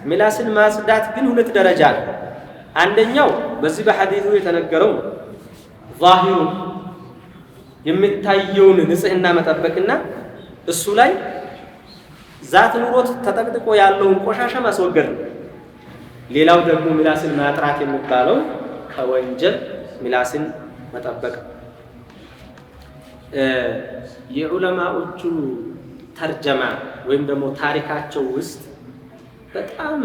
ምላስን ማጽዳት ግን ሁለት ደረጃ ነው። አንደኛው በዚህ በሐዲሱ የተነገረው ዛሂሩን የሚታየውን ንጽህና መጠበቅና እሱ ላይ ዛት ኑሮት ተጠቅጥቆ ያለውን ቆሻሻ ማስወገድ ነው። ሌላው ደግሞ ምላስን ማጥራት የሚባለው ከወንጀል ምላስን መጠበቅ። የዑለማዎቹ ተርጀማ ወይም ደግሞ ታሪካቸው ውስጥ በጣም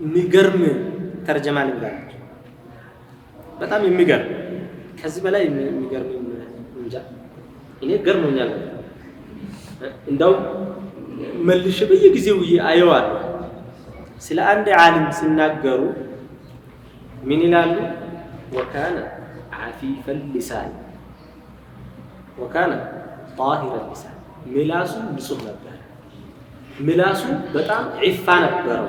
የሚገርም ተርጀማ ልንገራችሁ። በጣም የሚገርም ከዚህ በላይ የሚገርም እንጃ፣ እኔ ገርሞኛል። እንደው መልሼ በየጊዜው አየዋለሁ። ስለ አንድ ዓሊም ሲናገሩ ምን ይላሉ? ወካነ ዓፊፈ ሊሳን ወካነ ጣሂረ ሊሳን፣ ምላሱ ንጹህ ነበር። ምላሱ በጣም ዒፋ ነበረው።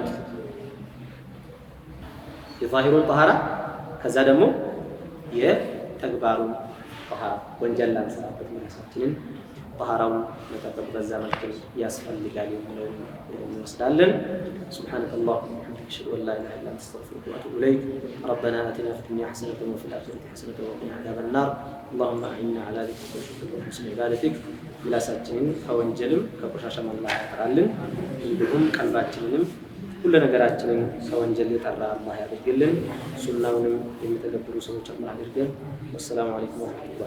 የዛሂሩን ጠሃራ ከዛ ደግሞ የተግባሩን ጠሃራ፣ ወንጀል ላንሰራበት ምላሳችንን ጠሃራውን መጠበቅ በዛ መልክ ያስፈልጋል የሚለውን እንወስዳለን። سبحانك اللهم وبحمدك أشهد أن لا إله إلا أنت أستغفرك وأتوب إليك. ربنا آتنا في الدنيا حسنة وفي الآخرة حسنة وقنا عذاب النار. اللهم أعنا على ذكرك وشكرك وحسن عبادتك. ምላሳችንን ከወንጀልም ከቆሻሻም አላህ ያጥራልን። እንዲሁም ቀልባችንንም ሁሉ ነገራችንን ከወንጀል የጠራ አላህ ያድርግልን። ሱናውንም የሚተገብሩ ሰዎች አላህ ያድርገን። ወሰላሙ አለይኩም ወረህመቱላህ።